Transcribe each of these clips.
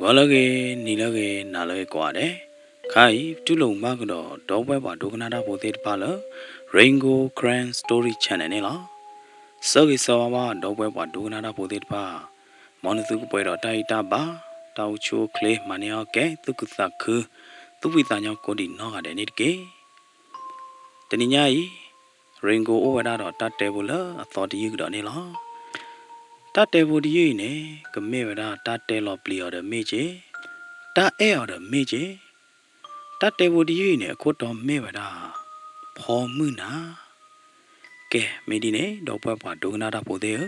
ဂီၤလၢအဂ့ၤ, နံၤလၢအဂ့ၤ, နၤလၢအဂ့ၤကိးဂၤဒဲး, ခါအံၤ ပတူၢ်လိာ်မုာ်ဘၣ်ကဒီး ဒီပုၢ်ဝဲၢ်ပှၤဒိကနၣ်တၢ်ဖိသ့ၣ်တဖၣ်လၢ Rain Gold Karen Story Channel န့ၣ်လီၤ. ဆၢဂ့ၤဆၢဝါဘၣ် ဒီပုၢ်ဝဲၢ်ပှၤဒိကနၣ်တၢ်ဖိသ့ၣ်တဖၣ်, မ်နသုကပှဲၤဒီးတၢ်ဂံၢ်တၢ်ဘါ, တၢ်အိၣ်ဆူၣ်အိၣ်ချ့, မၤန့ၢ်အီၣ်ကဲ သူၣ်ခုသးခု, သူၣ်ဖှံသးညီကိးဒံးနီၢ်ဂၤဒဲးန့ၣ်တက့ၢ်. တနံၤညါအံၤ Rain Gold အိၣ်ဝဲဒၣ်ဒီးတၢ်တဲဖိလၢအသီတယုၢ်ကဒီးန့ၣ်လီၤ. တၢ်တဲဖိတယုၢ်အံၤန့ၣ် ကမ့ၢ်ဝဲဒၣ်တၢ်တဲလီၤပျံၤအီၤဒီးမ့ၢ်က့, တၢ်အဲၣ်အီၤဒီးမ့ၢ်က့, တၢ်တဲဖိတယုၢ်အံၤန့ၣ် အခိၣ်တီမ့ၢ်ဝဲဒၣ် ဖီမုၢ်နၤ. ကဲ မ့ၢ်ဒ်န့ၣ် ဒီပုၢ်ဝဲၢ်ပှၤဒိကနၣ်တၢ်ဖိသ့ၣ်ဧၢ,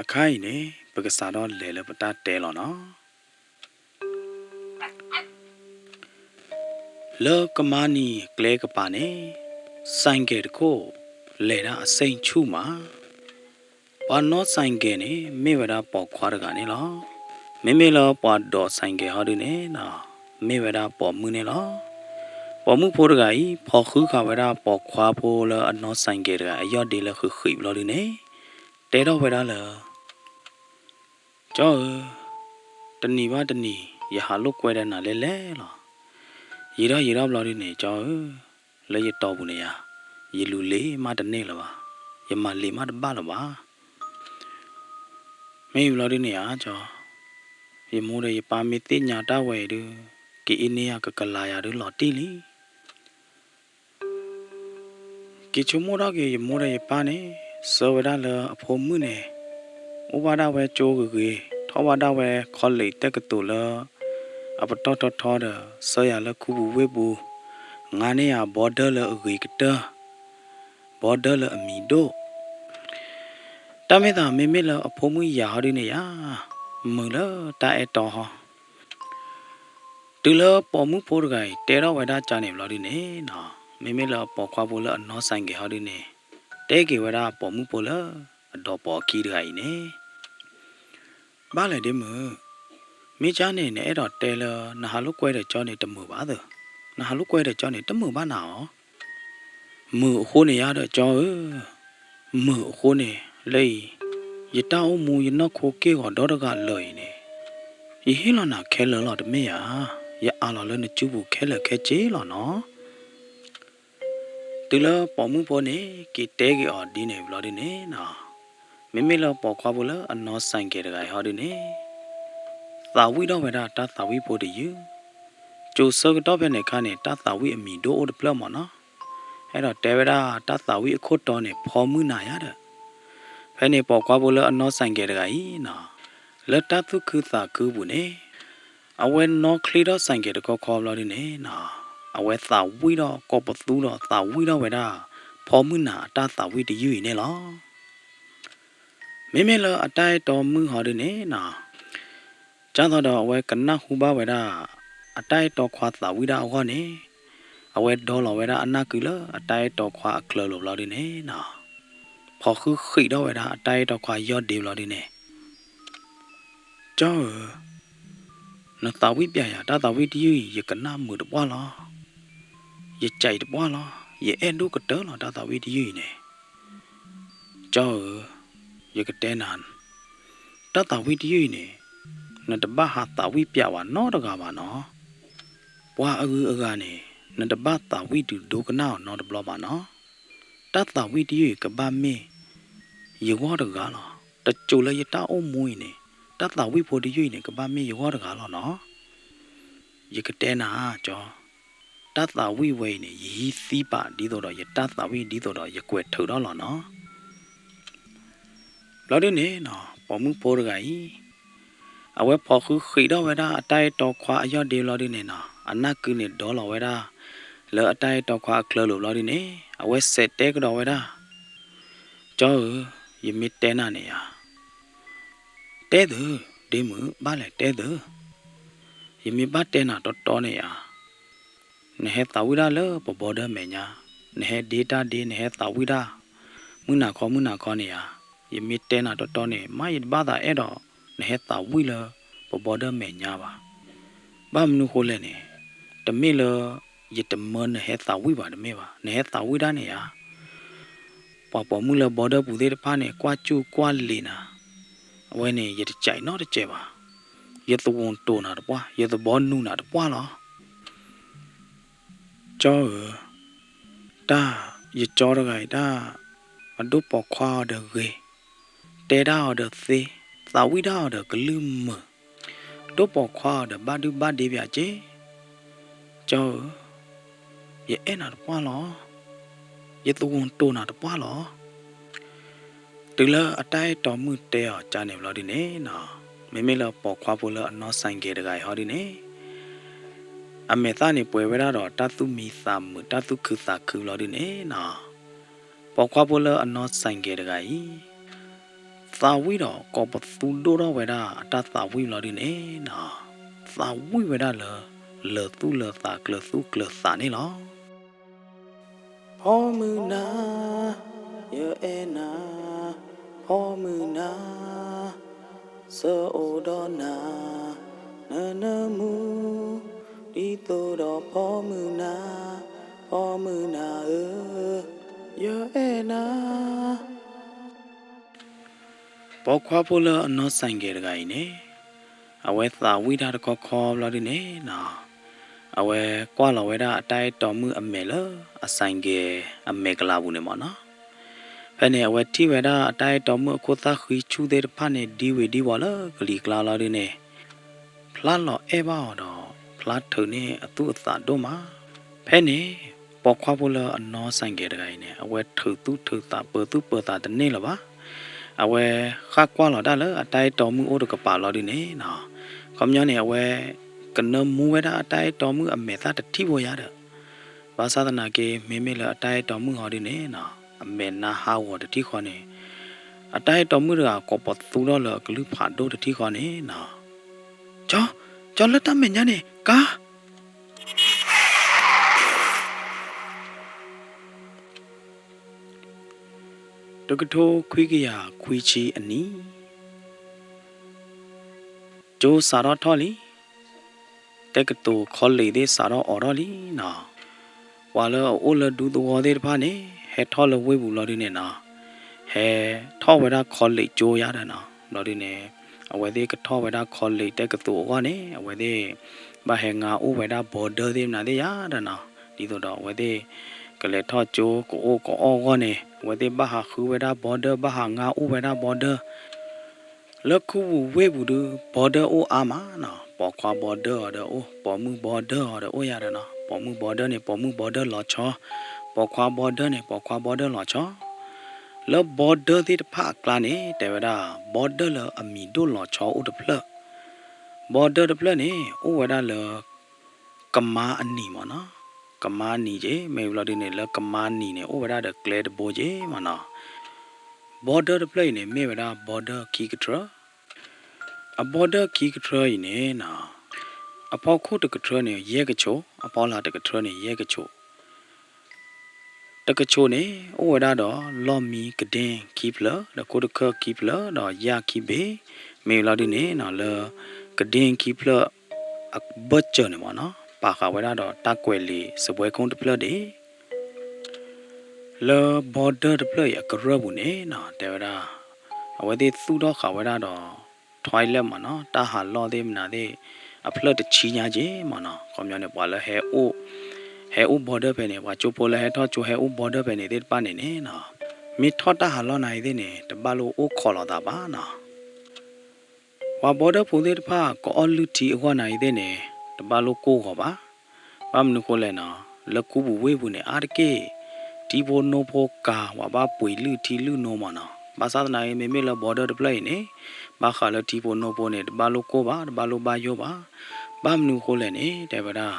အခါအံၤန့ၣ် ပကစးထီၣ်လဲၤလၢပတၢ်တဲလီၤနီၤ. လၢကမါနံၤကျဲကပၤန့ၣ် ဆိုင်ကယ်တခိၣ် လဲၤဒၣ်အဆ့ၣ်ဆူၣ်မး. ပှၤနီၣ်ဆိုင်ကယ်န့ၣ် မ့ၢ်ဝဲဒၣ်ပိာ်ခွါတဂၤန့ၣ်လီၤ. မ့မ့ၢ်လၢပှၤဒိးဆိုင်ကယ်ဟီဒုန့ၣ် မ့ၢ်ဝဲဒၣ်ပိာ်မုၣ်န့ၣ်လီၤ. ပိာ်မုၣ်ဖိတဂၤအံၤ ဖီဃုဃာ်ဝဲဒၣ်ပိာ်ခွါဖိလၢအနီၣ်ဆိုင်ကယ်တဂၤအယီၢ်ဒ့လၢဃံးဃံးဘျီဒုန့ၣ် တဲထီၣ်ဝဲဒၣ်လၢ ကၠီဧၢ, တနံၤဘၣ်တနံၤ ယဟးလိာ်ကွဲဒီးနၤလဲၣ်လဲၣ်လီၤ. ယံာ်ထီၣ်ယံာ်ထီၣ်ဘျီဒုန့ၣ် ကၠီဧၢ, လၢယတီၤပူၤန့ၣ်ယၤ, ယလူၤလ့ၤမးတန့ၢ်လၢၤဘၣ်, ယမၤလ့ၤမးတဘၣ်လၢၤဘၣ်. မ့ၢ်ဘျီဒုန့ၣ်ဧါ ကၠီ, ယမိၢ်ဒီးယပၢ်မ့ၢ်သ့ၣ်ညါတၢ်ဝဲအံၤဒု, က့ၤအ့န့ယၤကကလၤယၤဒုလီၤတံၢ်လံ. က့ၤဆိကမိၣ်ထီၣ်က့ၤ ယမိၢ်ဒီးယပၢ်န့ၣ် ဆှၢဝဲဒၣ်လၢအဖိမုၣ်န့ၣ် အိၣ်ဘၣ်ဒၣ်ဝဲကၠိဂ့ၤဂ့ၤ, ထီၣ်ဘၣ်ဒၣ်ဝဲ college တက္ကသိုလ် လၢအပတီၢ်ထီထီဒီး ဆှၢယၤလၢခူပူၤဝ့ၢ်ပူၤ, ငါန့ၢ်ယၤ border လၢအဂ့ၤကတၢၢ်, border လၢအမံၤဒိၣ်. တၢ်မ့ၢ်သးမ့မ့ၢ်လၢအဖိမုၣ်ယၤဟီဒုန့ၣ်ယၤ, မုာ်လၢတၢ်အဲၣ်တီဟီ တုၤလၢပိာ်မုၣ်ဖိတဂၤအံၤ တဲထီၣ်ဝဲဒၣ်ကန့ၣ်ဘျီဒုန့ၣ်နီၤ, မ့မ့ၢ်လၢအပိာ်ခွါဖိလၢအနီၣ်ဆိုင်ကယ်ဟီဒုန့ၣ်, တဲက့ၤဝဲဒၣ်ပိာ်မုၣ်ဖိလၢအဒိးပိာ်အခံတဂၤအံၤန့ၣ်, ဘၣ်လဲၣ်ဒ့မုၣ်, မ့ၢ်ကန့ၣ် နအဲၣ်ဒိးတဲလၢ နဟးလိာ်ကွဲဒီးကၠီန့ၣ်တမုာ်ဘၣ်သၢ, နဟးလိာ်ကွဲဒီးကၠီန့ၣ် တမုာ်ဘၣ်နၤဧၢ. မုာ်အဃိန့ၣ်ယါဒီးကၠီဧၢ, မုာ်အဃိန့ၣ် လၢအံၤ ယတၢ်အိၣ်မူယနီၢ်ခိက့ၢ်ဂီၤဒီတဂၤလၢာ်အံၤန့ၣ်, ယဟ့ၣ်လီၤနၤခဲလၢာ်လီၤတမ့ၢ်ဧါ, ယအးလီၤလၢနစုပူၤခဲလၢာ်ခဲဆ့လီၤနီၤ. တုၤလၢပိာ်မုၣ်ဖိန့ၣ် က့ၤတဲက့ၤအီၤဒ်န့ၣ်ဘျီဒုန့ၣ်နီၤ, မ့မ့ၢ်လၢပိာ်ခွါဖိလၢအနီၣ်ဆိုင်ကယ်တဂၤအံၤဟီဒုန့ၣ် သးဝံၣ်ထီၣ်ဝဲဒၣ်တၢ်သးဝံၣ်ဖိတယုၢ်, ကၠိဆၢကတီၢ်ဖဲန့ၣ်အခါန့ၣ် တၢ်သးဝံၣ်အမံၤဒိၣ်အိၣ်တဖျၢၣ်မးနီၤ, အဲၣ်ဒိးတဲဝဲဒၣ်တၢ်သးဝံၣ်အခိၣ်တီန့ၣ် ဖီမုၢ်နၤယါဒီး, ဖဲန့ၣ်ပိာ်ခွါဖိလၢအနီၣ်ဆိုင်ကယ်တဂၤအံၤနီၤ, လၢတၢ်သူၣ်ခုသးခုပူၤန့ၣ် အဝဲနီၣ်ချ့ထီၣ်ဆိုင်ကယ်တခီခီဘျီဒုန့ၣ်နီၤ, အဝဲသးဝံၣ်ထီၣ်ကိးပသူဒီးသးဝံၣ်ထီၣ်ဝဲဒၣ် ဖီမုၢ်နၤအတၢ်သးဝံၣ်တယုၢ်အံၤန့ၣ်လီၤ. မ့မ့ၢ်လၢအတၢ်အဲၣ်တီမုၣ်ဟီဒုန့ၣ်နီၤ, ကၢ်သိးဒီးအဝဲကနၣ်ဟူဘၣ်ဝဲဒၣ် အတၢ်အဲၣ်တီခွါသးဝံၣ်ဒၣ်အဂီၢ်န့ၣ်, အဝဲဒီလီၤဝဲဒၣ်အနၢ်ကုလၢအတၢ်အဲၣ်တီခွါအချၢလိၤဘျီဒုန့ၣ်နီၤ, ဖီဃုဃံးထီၣ်ဝဲဒၣ်အတၢ်အဲၣ်တီခွါယီၢ်ဒ့ဘျီဒုန့ၣ်, ကၠီဧၢ, နသးဝံၣ်ပျဲယၤ တၢ်သးဝံၣ်တယုၢ်အံၤ ယကနၣ်မုာ်တပှၢ်လီၤ. ယကးတပှၢ်လီၤ. ယအဲၣ်ဒိၣ်ကတၢၢ်လီၤ တၢ်သးဝံၣ်တယုၢ်အံၤန့ၣ်. ကၠီဧၢ, ယကတဲနၤ, တၢ်သးဝံၣ်တယုၢ်အံၤန့ၣ် နတဘၣ်ဟးသးဝံၣ်ပျဲဝဲနီတဂၤဘၣ်နီၤ. ပှၤအဂုၤအဂၤန့ၣ် နတဘၣ်သးဝံၣ်ဒုးဒိကနၣ်အီၤနီတဘျီဘၣ်နီၤ. တၢ်သးဝံၣ်တယုၢ်အံၤ ကဘၣ်မ့ၢ်ယဂီၢ်တဂၤလီၤ. တစိၤလၢယတၢ်အိၣ်မူအံၤန့ၣ် တၢ်သးဝံၣ်ဖိတယုၢ်အံၤန့ၣ် ကဘၣ်မ့ၢ်ယဂီၢ်တဂၤလီၤနီၤ. ယကတဲနၤဧါ ကၠီ, တၢ်သးဝံၣ်ဝဲအံၤန့ၣ် ယဟံးသံပာ်ဒ်သိးဒီးယတၢ်သးဝံၣ်ဒ်သိးဒီးယကွဲးထုးထီၣ်လီၤနီၤ. ဘျီဒုန့ၣ်နီၤ ပိာ်မုၣ်ဖိတဂၤအံၤ အဝဲဖီၣ်ဃုဃံးထီၣ်ဝဲဒၣ်အတၢ်အဲၣ်တီခွါအယီၢ်ဒ့ဘျီဒုန့ၣ်နီၤ အနၢ်ကုန့ၣ်ဒီလီၤဝဲဒၣ် လၢအတၢ်အဲၣ်တီခွါအချၢလိာ်ဘျီဒုန့ၣ် အဝဲစဲးတဲကဒီးဝဲဒၣ်, ကၠီဧၢ, ယမ့ၢ်တဲနၤန့ၣ်ဧါ, တဲသု, ဒ့မုၣ် ဘၣ်လဲၣ်တဲသု, ယမ့ၢ်ဘၣ်တဲနၤတီတီန့ၣ်ဧါ, နဟဲသးဝံၣ်ဒၣ်လၢပဘီဒၢမဲာ်ညါ, နဟဲဒ့တၢ်ဒ့ နဟဲသးဝံၣ်ဒၣ် မုၢ်နၤခီမုၢ်နၤခီန့ၣ်ဧါ, ယမ့ၢ်တဲနၤတီတီန့ၣ် မ့ၢ်ယတဘၣ်သးအဲၣ်ဒိး နဟဲသးဝံၣ်လၢပဘီဒၢမဲာ်ညါဘၣ်. ဘၣ်မနုၤဃိလဲၣ်န့ၣ်, တမ့ၢ်လၢ ယတမၢနဟဲသးဝံၣ်ဘၣ်တမ့ၢ်ဘၣ်, နဟဲသးဝံၣ်ဒၣ်န့ၣ်ဧါ, ပှၤပိာ်မုၣ်လၢဘီဒၢပူၤသ့ၣ်တဖၣ်န့ၣ် ကွၢ်စူၢ်ကွၢ်လ့ၤနၤ, အဝဲန့ၣ် ယတကးနီတစဲးဘၣ်. ယသဝူၣ်တိၢ်နၤတပှၢ်, ယသဘီနူၤနၤတပှၢ်လီၤ. ကၠီဧၢ, တၢ်ယကၠီတဂၤအံၤတၢ်, အဒိၣ်ပိာ်ခွါအီၤဒီးဂ့ၤ, တဲဒၣ်အီၤဒီးသ့, သးဝံၣ်ဒၣ်အီၤဒီးကလုၢ်မုာ်, ဒိၣ်ပိာ်ခွါအီၤဒီးဘၣ်ဒုဘၣ်ဒ့ပၠးက့, ကၠီဧၢ, ယအဲၣ်နၤတပှၢ်လီၤ. ယသဝူၣ်တိၢ်နၤတပှၢ်လီၤ. တုၤလၢအတၢ်အဲၣ်တီမုၣ်တဲအီၤကန့ၣ်ဘျီဒုန့ၣ်နီၤ, မ့မ့ၢ်လၢပိာ်ခွါဖိလၢအနီၢ်စဲၣ်ကဲၤတဂၤအံၤဟီဒုန့ၣ်, အမဲာ်သၣ်န့ၣ်ပှဲၤဝဲဒၣ်ဒီးတၢ်သူၣ်မံသးမုာ် တၢ်သူၣ်ခုသးခုဘျီဒုန့ၣ်နီၤ, ပိာ်ခွါဖိလၢအနီၢ်စဲၣ်ကဲၤတဂၤအံၤ သးဝံၣ်ဒီးကိးပသူဒိၣ်ထီၣ်ဝဲဒၣ်အတၢ်သးဝံၣ်ဘျီဒုန့ၣ်နီၤ, သးဝံၣ်ဝဲဒၣ်လၢ လၢာ်သူၣ်လၢာ်သး ကျၢၤသူၣ်ကျၢၤသးန့ၣ်လီၤ. ဖီမုၢ်နၤ, ယအဲၣ်နၤ, ဖီမုၢ်နၤ, ဆၢအိၣ်ဒီးနၤ, နနၢမူ, ဒ်သိးဒီးဖီမုၢ်နၤ, ဖီမုၢ်နၤဧၢ, ယအဲၣ်နၤ. ပိာ်ခွါဖိလၢအနီၢ်စဲၣ်ကဲၤတဂၤအံၤန့ၣ်, အဝဲသးဝံၣ်တၢ်တခီခီဘျီဒုန့ၣ်နီၤ, အဝဲကွၢ်လီၤဝဲဒၣ်အတၢ်အဲၣ်တီမုၣ်အမဲာ်လၢအစဲၣ်ကဲၤအမဲာ်ကလၤပူၤန့ၣ်မ့ၢ်နီၤ, ဖဲန့ၣ် အဝဲထံၣ်ဝဲဒၣ်အတၢ်အဲၣ်တီမုၣ်အခိၣ်သၣ်ဃံဆူၣ်သ့ၣ်တဖၣ်န့ၣ် ဒံဝ့ၤဒံဝီၤလၢကလံၤကျါလီၤဒုန့ၣ်, ဖျါလီၤအဲၣ်ဘၣ်အီၤဒီး ဖျါထုးန့ၢ်အသူၣ်အသးဒိၣ်မး. ဖဲန့ၣ် ပိာ်ခွါဖိလၢအနီၢ်စဲၣ်ကဲၤတဂၤအံၤန့ၣ် အဝဲထုးသူၣ်ထုးသး ပၢၤသူၣ်ပၢၤသးတန့ၢ်လၢၤဘၣ်. အဝဲဃၣ်ကွၢ်လီၤတၢ်လၢအတၢ်အဲၣ်တီမုၣ်အိၣ်တကပၤလီၤဒုန့ၣ်နီၤ, ခီပညီန့ၣ် အဝဲကနၢမူဝဲဒၣ်အတၢ်အဲၣ်တီမုၣ်အမဲာ်သၣ်တထံၣ်ဖိယါဒီး, ဘၣ်ဆၣ်သနာ်က့ မ့မ့ၢ်လၢအတၢ်အဲၣ်တီမုၣ်ဟီဒုန့ၣ်နီၤ, အမဲာ်နါဟးဂီၤတထံၣ်ဃီန့ၣ်, အတၢ်အဲၣ်တီမုၣ်တဂၤကိးပသူထီၣ်လၢအကလုၢ်ဖးဒိၣ်တထံၣ်ဃီန့ၣ်နီၤ, ကၠီ, ကၠီလၢတၢ်မဲာ်ညါန့ၣ် ကါ တကထိခွံကယၤခွံဆံအနံၣ်, ကၠိစးထီၣ်ထီၣ်လံ, တက္ကသိုလ် college သ့ၣ်စးထီၣ်အိးထီၣ်လံနီၤ, ပှၤလၢအအိၣ်လၢဒူသဝီသ့ၣ်တဖၣ်န့ၣ် ဟဲထီၣ်လၢဝ့ၢ်ပူၤဘျီဒုန့ၣ်နီၤ, ဟဲထီၣ်ဝဲဒၣ် college ကၠိယါဒီးနီၤ, ဘျီဒုန့ၣ် အဝဲသ့ၣ်ကထီၣ်ဝဲဒၣ် college တက္ကသိုလ်အဂီၢ်န့ၣ် အဝဲသ့ၣ် ဘၣ်ဟဲငါအိၣ်ဝဲဒၣ် border သ့ၣ်မနုၤသ့ၣ်ယါဒီးနီၤ, ဒ်သိးဒီးအဝဲသ့ၣ် ကလဲၤထီၣ်ကၠိကအိၣ်ကအီၣ်အဂီၢ်န့ၣ် အဝဲသ့ၣ်ဘၣ်ဟးဃုဝဲဒၣ် border ဘၣ်ဟးငါအိၣ်ဝဲဒၣ် border လၢခူပူၤဝ့ၢ်ပူၤဒု border အိၣ်အါမးနီၤ, ပိာ်ခွါ border အီၤဒီးအိၣ်, ပိာ်မုၣ် border အီၤဒီးအိၣ်ယါဒီးနီၤ, ပိာ်မုၣ် border န့ၣ် ပိာ်မုၣ် border လီၤဆီ, ပိာ်ခွါ border န့ၣ် ပိာ်ခွါ border လီၤဆီ, လၢ border သ့ၣ်တဖၣ်အကျါန့ၣ် တဲဝဲဒၣ် border လၢအမံၤဒိၣ်လီၤဆီအိၣ်တဖျၢၣ်, border တဖျၢၣ်န့ၣ် အိၣ်ဝဲဒၣ်လၢ ကမါအနံၤမ့ၢ်နီၤ, ကမါအနံၤက့ၤ, မ့ၢ်ဘျီဒုန့ၣ် လၢကမါနံၤန့ၣ် အိၣ်ဝဲဒၣ်ဒီးကျဲတဘိက့ၤမ့ၢ်နီၤ, border တဖျၢၣ်အံၤန့ၣ် မ့ၢ်ဝဲဒၣ် border ခံကထြၢ, အ border ခံကထြၢအံၤန့ၣ်နီၤ, အဖီခိၣ်တကထြၢန့ၣ် ယဲၢ်ကဆိး, အဖီလာ်တကထြၢန့ၣ် ယဲၢ်ကဆိး တကဆိးန့ၣ် အိၣ်ဝဲဒၣ်ဒီး လီၢ်မံကဒ့ခံဖျၢၣ် ဒီးခိၣ်တခၢၣ်ခံဖျၢၣ် ဒီးယၣ်ခံဘ့ၣ်, မ့ၢ်ဘျီဒုန့ၣ်နီၤ လၢကဒ့ခံဖျၢၣ်အဘၢၣ်စၢၤန့ၣ်မ့ၢ်နီၤ ပာ်ဃာ်ဝဲဒၣ်ဒီးတၢ်ကွဲးလံာ်စပွဲခိၣ်တဖျၢၣ်ဒ့ၣ် လၢ border တဖျၢၣ်အံၤအကရၢၢ်ပူၤန့ၣ်နီၤ တဲဝဲဒၣ် အဝဲသ့ၣ်သူၣ်ထီၣ်ဃာ်ဝဲဒၣ်ဒီး toilet မ့ၢ်နီၤ တၢ်ဟးလီၢ်သ့ၣ်မနုၤသ့ၣ် အဖျၢၣ်တဆံညါက့ၤမ့ၢ်နီၤ ခီပညီန့ၣ် ပှၤလၢဟဲအိၣ် ဟဲအိၣ် border ဖဲန့ၣ် ပှၤကၠိဖိလၢဟဲထီၣ်ကၠိဟဲအိၣ် border ဖဲန့ၣ်သ့ၣ်တဖၣ်န့ၣ်န့ၣ်နီၤ မ့ၢ်ထီၣ်တၢ်ဟးလီၢ်နၤအံၤသ့ၣ်န့ၣ် တဘၣ်လိၣ်အိၣ်ခိးလိာ်သးဘၣ်နီၤ ပှၤ border ဖိသ့ၣ်တဖၣ် ကအီၣ်လုၢ်ထံအဂီၢ်နၤအံၤသ့ၣ်န့ၣ် တဘၣ်လိၣ်ကိၢ်ဂီၤဘၣ်. ဘၣ်မနုၤဃိလဲၣ်နီၤ လၢခူပူၤဝ့ၢ်ပူၤန့ၣ် အါတက့ၢ် ထံဖိနိဖိကၤ ပှၤဘၣ်ပှ့ၤလုၢ်ထံလုၢ်နိမ့ၢ်နီၤ. ဘၣ်ဆၣ်သနာ်က့ မ့မ့ၢ်လၢ border တဖျၢၣ်အံၤန့ၣ် ဘၣ်ဃးလၢထံဖိနိဖိန့ၣ် တဘၣ်လိၣ်ကိၢ်ဘၣ် တဘၣ်လိၣ်ဘၣ်ယိၣ်ဘၣ်. ဘၣ်မနုၤဃိလဲၣ်န့ၣ် တဲဝဲဒၣ်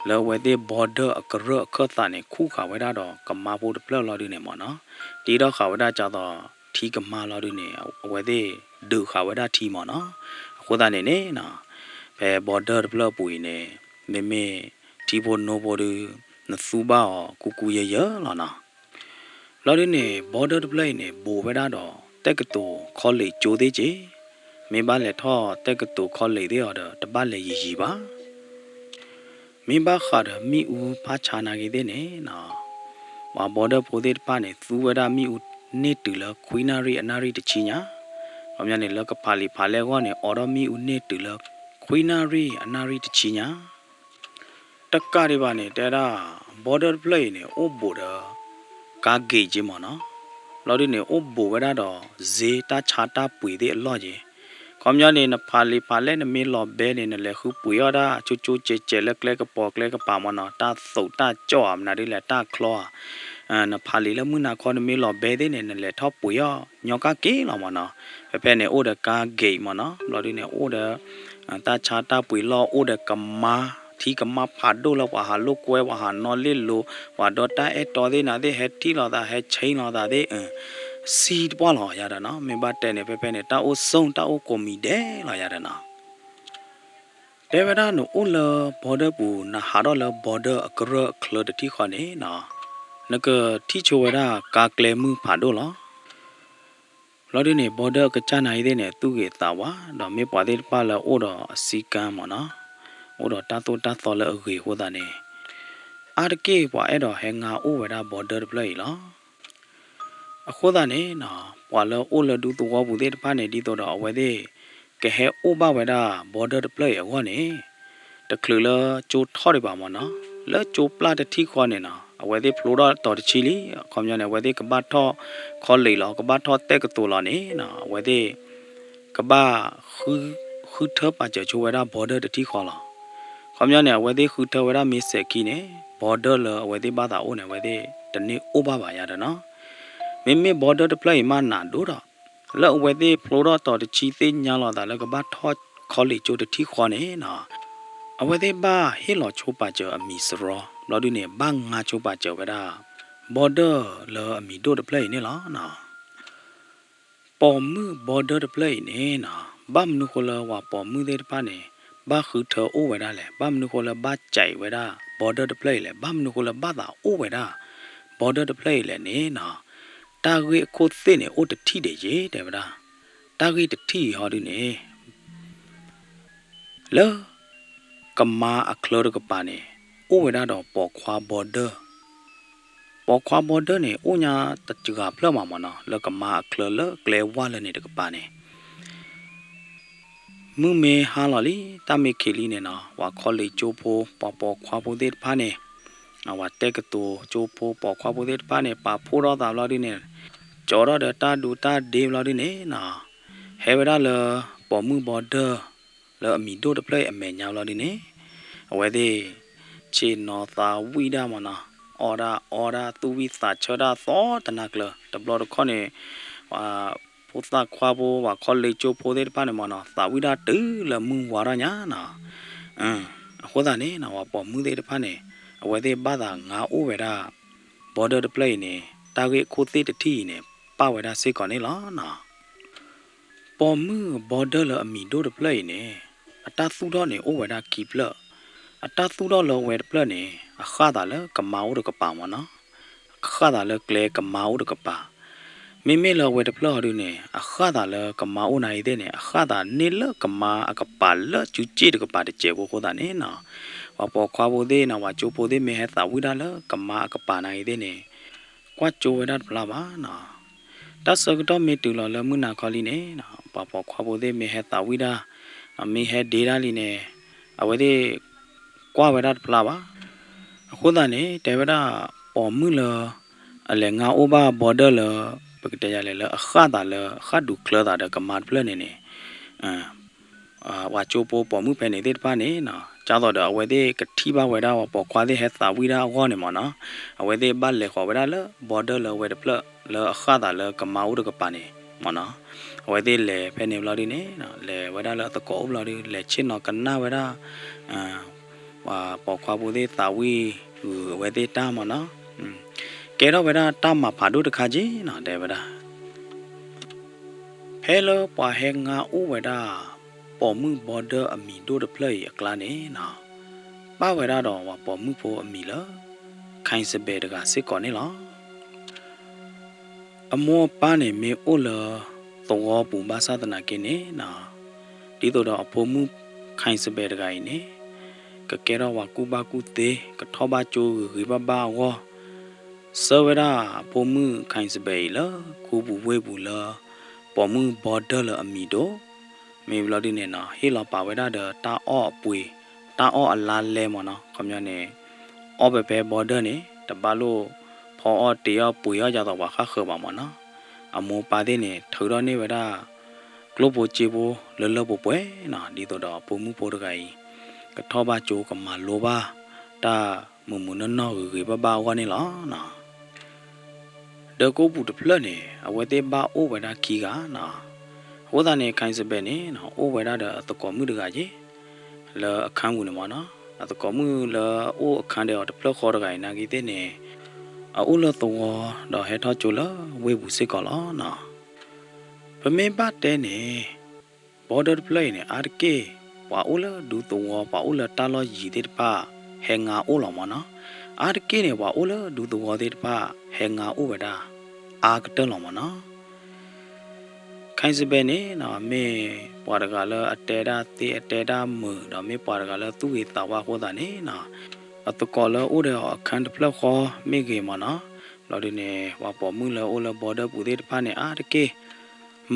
လၢအဝဲသ့ၣ် border အကရၢၢ်အခၢၣ်သးန့ၣ် ခူၣ်ဃာ်ဝဲဒၣ်ဒီးကမါဖိတဖျၢၣ်လီၤဒုန့ၣ်မ့ၢ်နီၤ, တ့ထီၣ်ဃာ်ဝဲဒၣ်ကသိးထံကမါလီၤဒုန့ၣ် အဝဲသ့ၣ်ဒုးဃာ်ဝဲဒၣ်ထံမ့ၢ်နီၤ. အဃိသတးန့ၣ်န့ၣ်နီၤ, ဖဲ border တဖျၢၣ်အပူၤအံၤန့ၣ် မ့မ့ၢ်ထံဖိနိဖိဒု နသူဘၣ်အီၤကူကူယၢယၢလီၤနီၤ. လီၤဒုန့ၣ် border တဖျၢၣ်အံၤန့ၣ် ဘူးဝဲဒၣ်ဒီးတက္ကသိုလ် college ကၠိသ့ၣ်က့, မ့ၢ်ဘၣ်လဲၤထီၣ်တက္ကသိုလ် college သ့ၣ်အီၤဒီး တဘၣ်လဲၤယံာ်ယံာ်ဘၣ်. မ့ၢ်ဘၣ်ဃးဒီးမ့ၣ်အူဖးဆါနာ်က့သ့ၣ်န့ၣ်နီၤ, ပှၤ border ဖိသ့ၣ်တဖၣ်န့ၣ် သူဝဲဒၣ်မ့ၣ်အူန့ၢ်တုၤလၢခွံနၣ်ရံၣ်အနၣ်ရံၣ်တဆံညါ, ခီပညီန့ၣ် လၢကဖးလံာ်ဖးလဲၢ်အဂီၢ်န့ၣ် အိးထီၣ်မ့ၣ်အူန့ၢ်တုၤလၢ ခွံနၣ်ရံၣ် အနၣ်ရံၣ်တဆံညါ တကးဒံးဘၣ်န့ၣ် တဲဒၣ် border တဖျၢၣ်အံၤန့ၣ် အိၣ်ဘူးဒီး ကါ gate က့မ့ၢ်နီၤ. ဘျီဒုန့ၣ် အိၣ်ဘူးဝဲဒၣ်ဒီး ဈေး တၢ်ဆါတၢ်ပှ့ၤသ့ၣ်အလီၢ်က့. ခီပညီန့ၣ် နဖးလံာ်ဖးလဲၢ် နမ့ၢ်လီၤဘဲန့ၣ် နလဲၤဃုပှ့ၤအီၣ်ဒၣ် ကၠိကၠိကဲးကဲး လၢကျဲကပီၤကျဲကပၤမ့ၢ်နီၤ, တၢ်သိးတၢ်ကၠီၣ်ဧါ မနုၤဒ်လဲၣ် တၢ်ချီဧါ, နဖးလံာ်လၢမုၢ်နၤခီ နမ့ၢ်လီၤဘဲသ့ၣ်န့ၣ် နလဲၤထီၣ်ပှ့ၤအီၣ်ညီကၣ်က့လီၤမ့ၢ်နီၤ. ဖဲဖဲန့ၣ် အိၣ်ဒီးကါ gate မ့ၢ်နီၤ. ဘျီဒုန့ၣ် အိၣ်ဒီး တၢ်ဆါတၢ်ပှ့ၤလီၢ် အိၣ်ဒီးကမါ ထံကမါဖးဒိၣ်လၢပှၤဟးလိာ်ကွဲ ပှၤဟးနီၣ်လ့လိၤ ပှၤဒီးတၢ်အဲၣ်တီသ့ၣ်နၤသ့ၣ် ဟဲထံၣ်လိာ်သး ဟဲဆ့လိာ်သးသ့ၣ် စံတပှၢ်လီၤယၤဒီးနီၤ. မ့ၢ်ဘၣ်တဲန့ၣ် ဖဲဖဲန့ၣ် တၢ်အိၣ်ဆိၣ် တၢ်အိၣ်ကိးမံၤဒဲးလီၤယၤဒီးနီၤ. တဲဝဲဒၣ်နအိၣ်လၢ border ပူၤ နဟးထီၣ်လၢ border အကရၢၢ်အချၢတထံၣ်ဃီန့ၣ်နီၤ, နကထံၣ်ဆိဝဲဒၣ်ကါကျဲမုၢ်ဖးဒိၣ်လီၤ. ဘျီဒုန့ၣ် border အကစၢ်နာ်အံၤသ့ၣ်န့ၣ် သူၣ်ဂ့ၤသးဝါ ဒီးမ့ၢ်ပှၤသ့ၣ်တဖၣ်လၢအိၣ်ဒီးအစည်းကမ်းမ့ၢ်နီၤ, အိၣ်ဒီးတၢ်သိၣ်တၢ်သီလၢအဂ့ၤအဃိသတးန့ၣ် အါတက့ၢ်ပှၤအဲၣ်ဒိးဟဲငါအိၣ်ဝဲဒၣ် border တဖျၢၣ်အံၤလီၤ. အဃိသတးန့ၣ်နီၤ ပှၤလၢအိၣ်လၢဒူသဝီပူၤသ့ၣ်တဖၣ်န့ၣ် ဒ်သိးဒီးအဝဲသ့ၣ် ကဟဲအိၣ်ဘၣ်ဝဲဒၣ် border တဖျၢၣ်အံၤအဂီၢ်န့ၣ် တချုးလၢကၠိထီၣ်ဒံးဘၣ်မ့ၢ်နီၤ, လၢကၠိပျၢ်တထံၣ်ဃီန့ၣ်နီၤ အဝဲသ့ၣ်ဖျိထီၣ်တီၤတဆံလံ, အခီပညီန့ၣ် အဝဲသ့ၣ်ကဘၣ်ထီၣ် college လီၤ ကဘၣ်ထီၣ်တက္ကသိုလ်လီၤန့ၣ်နီၤ အဝဲသ့ၣ် ကဘၣ် ဃုထၢပာ်စၢၤဆိဝဲဒၣ် border တထံၣ်ဃီလီၤ. အခီပညီန့ၣ် အဝဲသ့ၣ်ဃုထၢဝဲဒၣ်မ့ၢ်စဲးခံန့ၣ် border လၢအဝဲသ့ၣ်ဘၣ်သးအိၣ်န့ၣ် အဝဲသ့ၣ်တန့ၢ်အိၣ်ဘၣ်ဘၣ်ယၤဒီးနီၤ. မ့မ့ၢ် border တဖျၢၣ်အံၤမးနးဒိၣ်ဒီး လၢအဝဲသ့ၣ်ဖျိထီၣ်တီၤတဆံသ့ၣ်ညါလိာ်သးလၢကဘၣ်ထီၣ် college ကၠိတထံၣ်ဃီန့ၣ်နီၤ အဝဲသ့ၣ်ဘၣ်ဟ့ၣ်လီၤဆိပာ်စၢၤအမံၤစရီ ဘျီဒုန့ၣ် ဘၣ်ငါဆိပာ်စၢၤဝဲဒၣ် border လၢအမံၤဒိၣ်တဖျၢၣ်အံၤန့ၣ်လီၤ. ပိာ်မုၣ် border တဖျၢၣ်အံၤန့ၣ်နီၤ ဘၣ်မနုၤဃိလၢပှၤပိာ်မုၣ်သ့ၣ်တဖၣ်န့ၣ် ဘၣ်ဃုထၢအိၣ်ဝဲဒၣ်လဲၣ်, ဘၣ်မနုၤဃိလၢဘၣ်ကဲးဝဲဒၣ် border တဖျၢၣ်အံၤလဲၣ်, ဘၣ်မနုၤဃိလၢဘၣ်သးအိၣ်ဝဲဒၣ် border တဖျၢၣ်အံၤလဲၣ်န့ၣ်နီၤ တၢ်ဂ့ၢ်အခိၣ်သ့ၣ်န့ၣ် အိၣ်တထံၣ်ဒံးက့ၤ တဲဝဲဒၣ်. တၢ်ဂ့ၢ်တထံၣ်အံၤဟီဒုန့ၣ် လၢ ကမါအချၢတကပၤန့ၣ် အိၣ်ဝဲဒၣ်ဒီးပိာ်ခွါ border, ပိာ်ခွါ border န့ၣ် အိၣ်ညါတဂၤဖျၢၣ်မးမ့ၢ်နီၤ လၢကမါအချၢလၢကျဲဝါလၢန့ၣ်တကပၤန့ၣ် မုၢ်မ့ၢ်ဟါလီၤလံ တၢ်မ့ၢ်ခံးလံန့ၣ်နီၤ ပှၤ college ကၠိဖိ ပှၤပိာ်ခွါဖိသ့ၣ်တဖၣ်န့ၣ် ပှၤတက္ကသိုလ်ကၠိဖိ ပိာ်ခွါဖိသ့ၣ်တဖၣ်န့ၣ် ပာ်ဖှိၣ်ထီၣ်သးဘျီဒုန့ၣ် ကၠီထီၣ်ဒီးတၢ်ဒူတၢ်ဒ့ဘျီဒုန့ၣ်နီၤ ဟဲဝဲဒၣ်လၢ ပိာ်မုၣ် border လၢအမံၤဒိၣ်တဖျၢၣ်အံၤအမဲာ်ညါဘျီဒုန့ၣ် အဝဲသ့ၣ် ဆ့ၣ်နီၤသးဝံၣ်ဒၣ်မ့ၢ်နီၤ အီၣ်ဒၣ်အီဒၣ်သူၣ်ဝံၣ်သးဆၢတၢ်သီတနၤကျၢၤ တဘျီတခီၣ်န့ၣ် ပှၤဖိသၣ်ခွါဖိ ပှၤ college ကၠိဖိသ့ၣ်တဖၣ်န့ၣ်မ့ၢ်နီၤ သးဝံၣ်ဒၣ်တုၤလၢမုၢ်ဝါထီၣ်ညါနီၤ အဃိသတးန့ၣ်နီၤ ပှၤပိာ်မုၣ်သ့ၣ်တဖၣ်န့ၣ် အဝဲသ့ၣ်ဘၣ်သးငါအိၣ်ဝဲဒၣ် border တဖျၢၣ်အံၤန့ၣ် တၢ်ဂ့ၢ်အခိၣ်သ့ၣ်တထံၣ်အံၤန့ၣ် ပာ်ဝဲဒၣ်စ့ၢ်ကီးန့ၣ်လီၤနီၤ. ပိာ်မုၣ် border လၢအမံၤဒိၣ်တဖျၢၣ်အံၤန့ၣ် အတၢ်သူၣ်ထီၣ်န့ၣ်အိၣ်ဝဲဒၣ်ခံဖျၢၣ်, အတၢ်သူၣ်ထီၣ်လၢအဝဲတဖျၢၣ်န့ၣ် အဃၣ်သးလၢကမါအိၣ်တကပၤမ့ၢ်နီၤ, အဃၣ်သးလၢကျဲကမါအိၣ်တကပၤ, မ့မ့ၢ်လၢအဝဲတဖျၢၣ်ဟီဒုန့ၣ် အဃၣ်သးလၢကမါအိၣ်နၤအံၤသ့ၣ်န့ၣ် အဃၣ်သးန့ၢ်လၢကမါအကပၤလၢစုစ့ၣ်တကပၤတစဲးဖိအဃိသတးန့ၣ်နီၤ, ပှၤပိာ်ခွါဖိသ့ၣ်နီၤ ပှၤကၠိဖိသ့ၣ်မ့ၢ်ဟဲသးဝံၣ်ဒၣ်လၢကမါအကပၤနၤအံၤသ့ၣ်န့ၣ် ကွၢ်ကၠိဝဲဒၣ်တဖျါဘၣ်နီၤ. တၢ်ဆၢကတီၢ်မ့ၢ်တုၤလီၤလၢမုၢ်နၤခီလံန့ၣ် ပှၤပိာ်ခွါဖိသ့ၣ်မ့ၢ်ဟဲသးဝံၣ်ဒၣ်, မ့ၢ်ဟဲဒ့ဒၣ်လံန့ၣ် အဝဲသ့ၣ်ကွၢ်ဝဲဒၣ်တဖျါဘၣ်. အဃိသတးန့ၣ် တဲဝဲဒၣ်ပိာ်မုၣ်လၢ အလဲၤငါအိၣ်ဘၣ် border လၢ ပကတဲယၤလဲၣ်လၢအဃၣ်သးလၢအဃၣ်ဒူးချၢသးဒီးကမါတဖျၢၣ်န့ၣ်န့ၣ် ပှၤကၠိဖိပိာ်မုၣ်ဖဲန့ၣ်သ့ၣ်တဖၣ်န့ၣ် ကၢ်သိးဒီးအဝဲသ့ၣ်ကထံၣ်ဘၣ်ဝဲဒၣ်ပှၤပိာ်ခွါသ့ၣ်ဟဲသးဝံၣ်ဒၣ်အဂီၢ်န့ၣ်မ့ၢ်နီၤ, အဝဲသ့ၣ်ဘၣ်လဲၤဃီၤဝဲဒၣ်လၢ border လၢအဝဲတဖျၢၣ် လၢအဃၣ်သးလၢကမါအိၣ်တကပၤန့ၣ်မ့ၢ်နီၤ, အဝဲသ့ၣ်လဲၤဖဲန့ၣ်ဘျီဒုန့ၣ် လဲၤဝဲဒၣ်လၢအသကိးအိၣ်ဘျီဒု လဲၤဆ့ၣ်နီၤကနၣ်ဝဲဒၣ် ပှၤပိာ်ခွါဖိသ့ၣ်သးဝံၣ်ဂုာ်အဝဲသ့ၣ်တၢ်မ့ၢ်နီၤ, ကဲထီၣ်ဝဲဒၣ်တၢ်မၤဖးဒိၣ်တခါက့နီၤ တဲဝဲဒၣ် ဖဲလၢပှၤဟဲငါအိၣ်ဝဲဒၣ် ပိာ်မုၣ် border အမံၤဒိၣ်တဖျၢၣ်အံၤအကျါန့ၣ်နီၤ, ပၣ်ဝဲဒၣ်ဒီးပှၤပိာ်မုၣ်ဖိအမံၤလၢ ခၢၣ်စဘဲးတဂၤစ့ၢ်ကီးန့ၣ်လီၤ. အမိၢ်အပၢ်န့ၣ် မ့ၢ်အိၣ်လၢသဝီပူၤဘၣ်ဆၣ်သနာ်က့န့ၣ်နီၤ, ဒ်သိးဒီးအဖိမုၣ် ခၢၣ်စဘဲးတဂၤအံၤန့ၣ် ကကဲထီၣ်ပှၤကူၣ်ဘၣ်ကူၣ်သ့ ကထီၣ်ဘၣ်ကၠိဂ့ၤဂ့ၤဘၣ်ဘၣ်အဂီၢ်, ဆှၢဝဲဒၣ်အဖိမုၣ် ခၢၣ်စဘဲးအံၤလၢ ခူပူၤဝ့ၢ်ပူၤလၢ ပိာ်မုၣ် border လၢအမံၤဒိၣ် မ့ၢ်ဘျီဒုန့ၣ်နီၤ ဟ့ၣ်လီၤပာ်ဝဲဒၣ်ဒီးတၢ်အီၣ်အပှ့ၤ, တၢ်အီၣ်အလါလဲမ့ၢ်နီၤ, ခီပညီန့ၣ် အီၣ်ဖဲဖဲ border န့ၣ် တဘၣ်လိၣ်ဖီအီၣ်တ့အီၣ်ပှ့ၤအီၣ်ယၤသိးပှၤဃၣ်ဃၢၤဘၣ်မ့ၢ်နီၤ, အမိၢ်ပၢ်သ့ၣ်န့ၣ် ထုးထီၣ်န့ၢ်ဝဲဒၣ် ကျိၣ်ဖိစ့ဖိလၢလၢပှဲၤပှဲၤနီၤ, ဒ်သိးဒီးဖိမုၣ်ဖိတဂၤအံၤ ကထီၣ်ဘၣ်ကၠိကမၤလိဘၣ် တၢ်မုာ်မုာ်နီၢ်နီၢ်ဂ့ၤဂ့ၤဘၣ်ဘၣ်အဂီၢ်န့ၣ်လီၤ. ဒီးကိးပူၤတဖျၢၣ်န့ၣ် အဝဲသ့ၣ်ဘၣ်အိၣ်ဝဲဒၣ်ခံဂၤနီၤ, အဃိသတးန့ၣ် ခဲအံၤစဘဲးန့ၣ် အိၣ်ဝဲဒၣ်ဒီးအသကိးမုၣ်တဂၤက့ၤ လၢအခန်းပူၤန့ၣ်မ့ၢ်နီၤ, အသကိးမုၣ်လၢအိၣ်အခန်းဒီးအီၤတဖျၢၣ်ဃီတဂၤအံၤနာ်က့သ့ၣ်န့ၣ် အအိၣ်လၢသဝီဒီးဟဲထီၣ်ကၠိလၢဝ့ၢ်ပူၤစ့ၢ်ကီးလီၤနီၤ. ပမ့ၢ်ဘၣ်တဲန့ၣ် border တဖျၢၣ်အံၤန့ၣ် အါတက့ၢ် ပှၤအိၣ်လၢဒူသဝီ ပှၤအိၣ်လၢတၢ်လီၢ်ယံၤသ့ၣ်တဖၣ် ဟဲငါအိၣ်လီၤမ့ၢ်နီၤ, အါတက့ၢ်န့ၣ် ပှၤအိၣ်လၢဒူသဝီသ့ၣ်တဖၣ် ဟဲငါအိၣ်ဝဲဒၣ် အါကတၢၢ်လီၤမ့ၢ်နီၤ. ခဲအံၤစဘဲးန့ၣ်နီၤ မ့ၢ်ပှၤတဂၤလၢအတဲဒၣ်သ့အတဲဒၣ်မုာ် ဒီးမ့ၢ်ပှၤတဂၤလၢသူၣ်ဂ့ၤသးဝါအဃိသတးန့ၣ်နီၤ, အသကိးလၢအိၣ်ဒီးအခန်းတဖျၢၣ်ဃီမ့ၢ်ဂ့ၤမ့ၢ်နီၤ, ဘျီဒုန့ၣ် ပှၤပိာ်မုၣ်လၢအိၣ်လၢ border ပူၤသ့ၣ်တဖၣ်န့ၣ် အါတက့ၢ်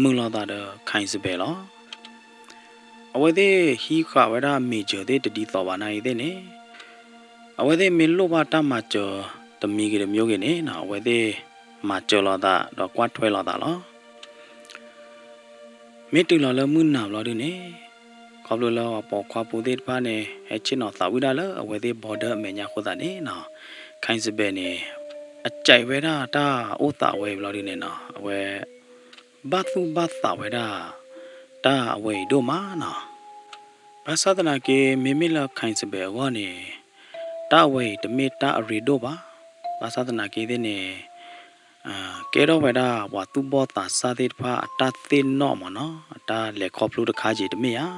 မုာ်လိာ်သးဒီးခဲအံၤစဘဲးလီၤ. အဝဲသ့ၣ်ဟံးဃာ်ဝဲဒၣ် major သ့ၣ်တဒ်သိးဘၣ်နာ်အံၤသ့ၣ်န့ၣ် အဝဲသ့ၣ်မ့ၢ်လိၣ်ဘၣ်တၢ်မၤစၢၤတမံၤဂ့ၤတမံၤဂ့ၤန့ၣ်နီၤ အဝဲသ့ၣ်မၤစၢၤလိာ်သး ဒီးကွၢ်ထွဲလိာ်သးလီၤ. မ့ၢ်တုၤလီၤလၢမုၢ်နၤဘျီဒုန့ၣ် ခီဖျိလၢပှၤပိာ်ခွါဖိသ့ၣ်တဖၣ်န့ၣ် ဟဲဆ့ၣ်နီၤသးဝံၣ်ဒၣ်လၢအဝဲသ့ၣ် border အမဲာ်ညါအဃိသတးန့ၣ်နီၤ, ခဲအံၤစဘဲးန့ၣ် အစံးဝဲဒၣ်တၢ်အိၣ်သးဝဲဘျီဒုန့ၣ်နီၤ အဝဲ ဘၣ်သူၣ်ဘၣ်သးဝဲဒၣ် တၢ်အဝဲအံၤဒိၣ်မးနီၤ. ဘၣ်ဆၣ်သနာ်က့ မ့မ့ၢ်လၢခဲအံၤစဘဲးအဂီၢ်န့ၣ် တၢ်အဝဲအံၤတမ့ၢ်တၢ်အရ့ဒိၣ်ဘၣ်. ဘၣ်ဆၣ်သနာ်က့သ့ၣ်န့ၣ် ကဲထီၣ်ဝဲဒၣ်ပှၤသူၣ်ဘီၣ်သးစၢ်သ့ၣ်တဖၣ်အတၢ်သ့ၣ်နီၣ်မ့ၢ်နီၤ အတၢ်လဲၤခီဖျိတခါက့ၤတမ့ၢ်ဧါ.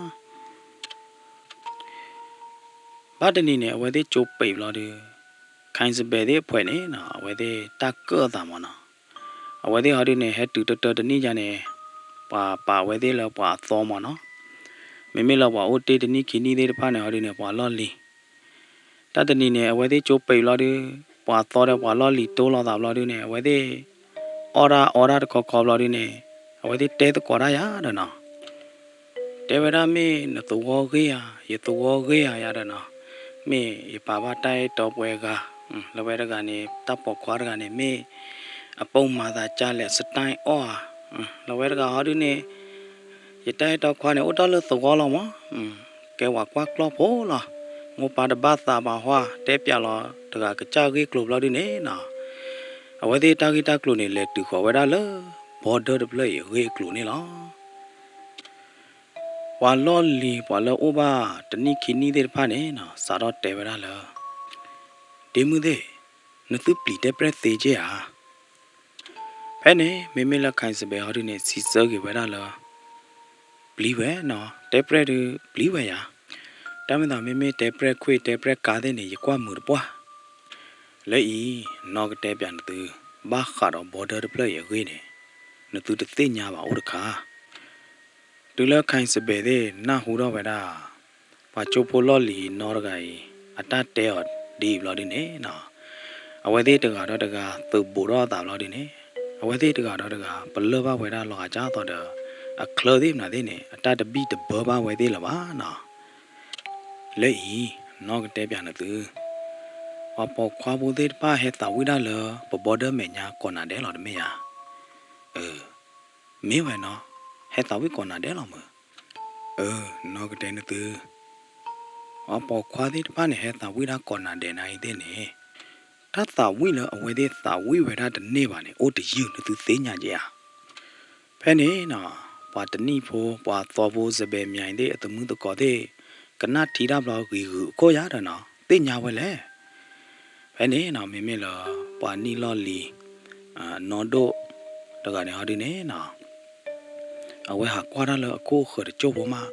ဘၣ်တနံၤန့ၣ် အဝဲသ့ၣ်ကၠိပံးဘျီဒု ခဲအံၤစဘဲးသ့ၣ်အဖှဲးန့ၣ်နီၤ အဝဲသ့ၣ်တၢ်ကၢၣ်အသးမ့ၢ်နီၤ အဝဲသ့ၣ်ဟီဒုန့ၣ် ဟဲတုၤတၢတၢတနံၣ်ယါန့ၣ် ပှၤပာ်အဝဲသ့ၣ်လၢပှၤအသီမ့ၢ်နီၤ, မ့မ့ၢ်လၢပှၤအိၣ်တ့ၢ်တနံၣ်ခံနံၣ်သ့ၣ်တဖၣ်န့ၣ် ဟီဒုန့ၣ် ပှၤလီၢ်လံၤ တၢ်တနံၤန့ၣ် အဝဲသ့ၣ်ကၠိပံးဘျီဒု ပှၤသီဒီးပှၤလီၢ်လံၤတိလိာ်သးဘျီဒုန့ၣ် အဝဲသ့ၣ် အီၣ်ဒၣ်အီဒၣ်တခီခီဘျီဒုန့ၣ် အဝဲသ့ၣ်တဲသကိးတၢ်ယၤဒီးနီၤ တဲဝဲဒၣ်မ့ၢ်နသဝီဂ့ၢ်ဧါ, ယသဝီဂ့ၢ်ဧါယၤဒီးနီၤ, မ့ၢ်ယပာ်ဘၣ်တၢ်အဲၣ်တီပှဲၤဂၤ, လၢဝဲတဂၤန့ၣ် တၢ်ပိာ်ခွါတဂၤန့ၣ် မ့ၢ်အပိာ်မၤသးကၢ်လဲၣ် စတၢ်အီၣ်ဧါ, လၢဝဲတဂၤဟီဒုန့ၣ် ယတၢ်အဲၣ်တီခွါန့ၣ် အိၣ်တ့ၢ်လၢသဝီလီၤမး, ကဲဝဲကွၢ်ကျီၢ်ဖိလီၤ, မိၢ်ပၢ်တဘၣ်သးဘၣ်ဟီ, တဲပၠးလီၤတဂၤကစၢ်ဂ့ၢ်ကျိၤဘျီဒုန့ၣ်နီၤ, အဝဲသ့ၣ်တၢ်ဂ့ၢ်တၢ်ကျိၤန့ၣ် လဲၤတုၤဃီၤဝဲဒၣ်လၢ border တဖျၢၣ်အံၤအဂ့ၢ်အကျိၤန့ၣ်လီၤ. ပှၤလီၢ်လံၤ ပှၤလၢအိၣ်ဘၣ်တနံၣ်ခံနံၣ်သ့ၣ်တဖၣ်န့ၣ်နီၤ စးထီၣ်တဲဝဲဒၣ်လၢ ဒ့မုၣ်သ့ၣ်, နသုပျံၤတဲပျဲၢ်သ့က့ဧါ. ဖဲန့ၣ် မ့မ့ၢ်လၢခဲအံၤစဘဲးဟီဒုန့ၣ် စံးဆၢက့ၤဝဲဒၣ်လၢ ပျံၤဝဲနီၤ, တဲပျဲၢ်ဒုပျံၤဝဲယၤ, တၢ်မ့ၢ်သးမ့မ့ၢ်တဲပျဲၢ်ခွ့ၣ် တဲပျဲၢ်ကါသ့ၣ်န့ၣ် ယကွၢ်မုာ်တပှၢ်. လၢအံၤ နီၢ်ကတဲပၠးနသု, ဘၣ်ဃးဒီး border တဖျၢၣ်အံၤအဂ့ၢ်န့ၣ် နသုတသ့ၣ်ညါဘၣ်အိၣ်တခါ တုၤလၢခဲအံၤစဘဲးသ့ၣ်နၢ်ဟူထီၣ်ဝဲဒၣ် ပှၤကၠိဖိလီၢ်လံၤနီတဂၤအံၤ အတၢ်တဲအီၤဒ်အံၤဘျီဒုန့ၣ်နီၤ, အဝဲသ့ၣ်တဂၤဒီးတဂၤ သုးဘူးထီၣ်အသးဘျီဒုန့ၣ်, အဝဲသ့ၣ်တဂၤဒီးတဂၤ ပလၢၢ်ဘၣ်ဝဲဒၣ်လီၤဂာ်ကၢ်သိးဒီး အချၢသ့ၣ်မနုၤသ့ၣ်န့ၣ် အတၢ်တဘံၣ်တဘၢဘၣ်ဝဲသ့ၣ်လၢၤဘၣ်နီၤ. လၢအံၤ နီၢ်ကတဲပၠးနသု, ပှၤပိာ်ခွါဖိသ့ၣ်တဖၣ်ဟဲသးဝံၣ်ဒၣ်လၢ ပ border မဲာ်ညါကိးနၤဒဲးလီၤတမ့ၢ်ဧါ. အၢ မ့ၢ်ဝဲနီၤ, ဟဲသးဝံၣ်ကိးနၤဒဲးလီၤမုၢ်. အၢ နီၢ်ကတဲနသု, ပှၤပိာ်ခွါသ့ၣ်တဖၣ်န့ၣ် ဟဲသးဝံၣ်ဒၣ်ကိးနၤဒဲးနၤအံၤသ့ၣ်န့ၣ်, တၢ်သးဝံၣ်လၢအဝဲသ့ၣ်သးဝံၣ်ဝဲဒၣ်တန့ၢ်ဘၣ်န့ၣ် အိၣ်တယုၢ်နသုသ့ၣ်ညါက့ၤဧါ. ဖဲန့ၣ်နီၤ, ပှၤတနံၣ်ဖိ ပှၤသီဖိ စဘဲးမၠဲၤသ့ၣ် အသမုသကိးသ့ၣ် ကနၣ်ထံတၢ်ဘျီဂံၤဂုာ်အခိၣ်ယါဒီးနီၤ သ့ၣ်ညါဝဲလဲၣ်. ဖဲန့ၣ်နီၤ မ့မ့ၢ်လၢ ပှၤနံၣ်လီၢ်လံၤ နီၢ်ဒိၣ်တဂၤန့ၣ်ဟီဒုန့ၣ်နီၤ, အဝဲဟးကွၢ်တၢ်လၢအခိၣ်အဃၢၤတစိၢ်ဖိမး,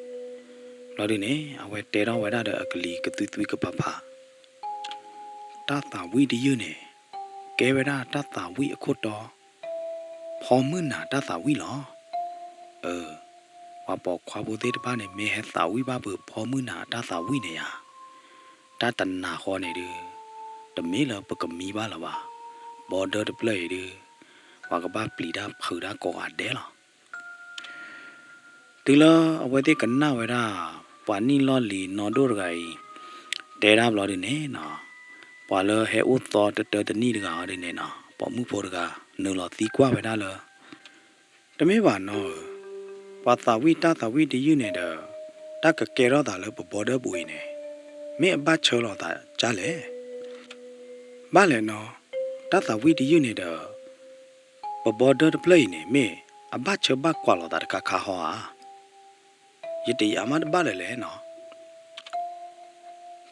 ဘျီဒုန့ၣ် အဝဲတဲထီၣ်ဝဲဒၣ်ဒီးအကလံၤကသွံသွံကဖးဖး တၢ်သးဝံၣ်တယုၢ်န့ၣ် ကဲဝဲဒၣ်တၢ်သးဝံၣ်အခိၣ်တီ, ဖီမုၢ်နၤတၢ်သးဝံၣ်လီၤ. အၢ, ပှၤပိာ်ခွါဖိသ့ၣ်တဖၣ်န့ၣ် မ့ၢ်ဟဲသးဝံၣ်ဘၣ်ဖုးဖီမုၢ်နၤအတၢ်သးဝံၣ်န့ၣ်ယါ, တၢ်တနၤဃီန့ၣ်ဒုး တမ့ၢ်လၢပကမံဘၣ်လၢၤဘၣ်. ဘီဒၢတဖျၢၣ်အံၤဒုး ပှၤကဘၣ်ပျံၤတၢ်ဖုးတၢ်ကိးဂၤဒဲးလီၤ. တုၤလၢအဝဲသ့ၣ်ကနၣ်ဝဲဒၣ် ပှၤနံၣ်လီၢ်လံၤနီၢ်ဒိၣ်တဂၤအံၤ တဲဒၣ်ဘျီဒုန့ၣ်နီၤ, ပှၤလၢဟဲအိၣ်သီတတၢတနံၣ်တဂၤအီၤဒုန့ၣ်နီၤ, ပိာ်မုၣ်ဖိတဂၤ နုာ်လီၤသံကွၢ်ဝဲဒၣ်လၢ တမ့ၢ်ဘၣ်နီၢ်ဧၢ, ပှၤသးဝံၣ်တၢ်သးဝံၣ်တယုၢ်န့ၣ်ဒီး တၢ်ကကဲထီၣ်သးလၢပဘီဒၢပူၤအံၤန့ၣ် မ့ၢ်အဘၣ်ဆၢလိာ်သးဒ်လဲၣ်. ဘၣ်လဲၣ်နီၢ်, တၢ်သးဝံၣ်တယုၢ်န့ၣ်ဒီး ပဘီဒၢတဖျၢၣ်အံၤန့ၣ် မ့ၢ်အဘၣ်ဆၢဘၣ်ကွၢ်လိာ်သးတခါခါဟီဧါ. ယတယာ်မးတဘၣ်လၢၤလဲၣ်နီၤ.